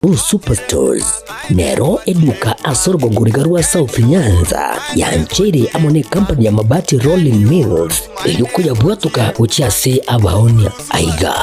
Blue Superstores nero eduka ase orogongo riga rwa South Nyanza yancheire amo ne company ya Mabati Rolling Mills eyio koyabwatoka gochia ase abaonia. Aiga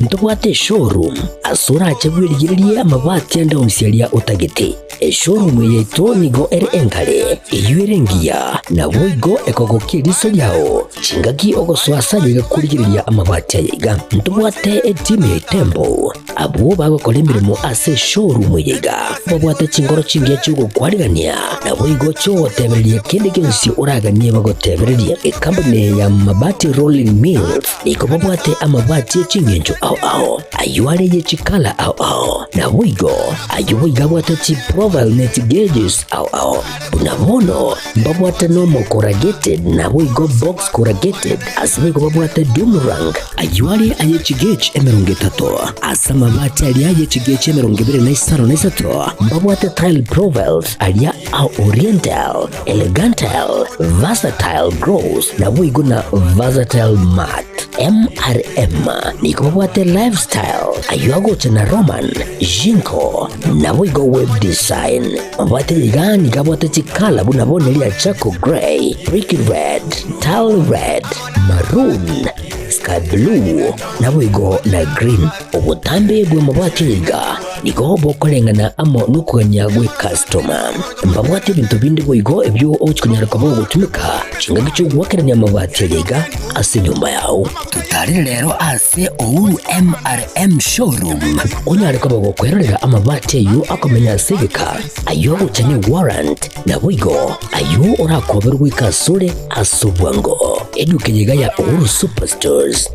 ntobwate eshowroom ase orache bwerigererie amabati ande onsi aria otagete. Eshowroom eye yaito nigo ere enkare, eyio ere engiya, naboigo ekogokia eriso riao chingaki ogosoa ase ayaiga korigereria amabati ayaiga. Ntobwate etimu ya Itembo Abwo bagokora emeremo ase eshowroom eye iga babwate chinkoro chingiya chi'ogokwarigania, naboigo chi'ogotebereria kende gionsi oraganie bagotebererie. Ekampuni eye ya Mabati Rolling Mills nigo babwate amabati e ching'encho ao ao, ayio are ye chikala ao ao, naboigo ayio boigo abwate chiprofile ne chigauges ao ao. Buna bono mbabwate normal corrugated naboigo box corrugated, ase boigo babwate doom rank, Ayio are aye chigechi emerongo etato, ase amabati aria aye chigechi emerongo ebere na isano na isato, mbabwate tile profiles aria a oriental, elegantile, versatile gross, naboigo na versatile matte. MRM nigo babwate lifestyle, ayio agocha na Roman, Jinko, naboigo web design. Mabwate iga nigo abwate chikala buna bono eria charcoal grey, brick red, tile red, maroon, sky blue, naboigo na green. Obotambe bw'amabati iga nigo bokoreng'ana amo nokogania gw'ekastoma. Mbabwate ebinto binde boigo ebio ogochia konyara koba ogotumeka chingaki chi'ogoakerania amabati aya iga ase enyomba yao. Totarire rero ase Uhuru MRM Showroom onyare koba gokwerorera amabati ayio akomenya ase egeka, ayio agocha ne warrant, Naboigo ayio orakoberwe goika asore ase obwango. Eduka eye iga ya Uhuru Superstores.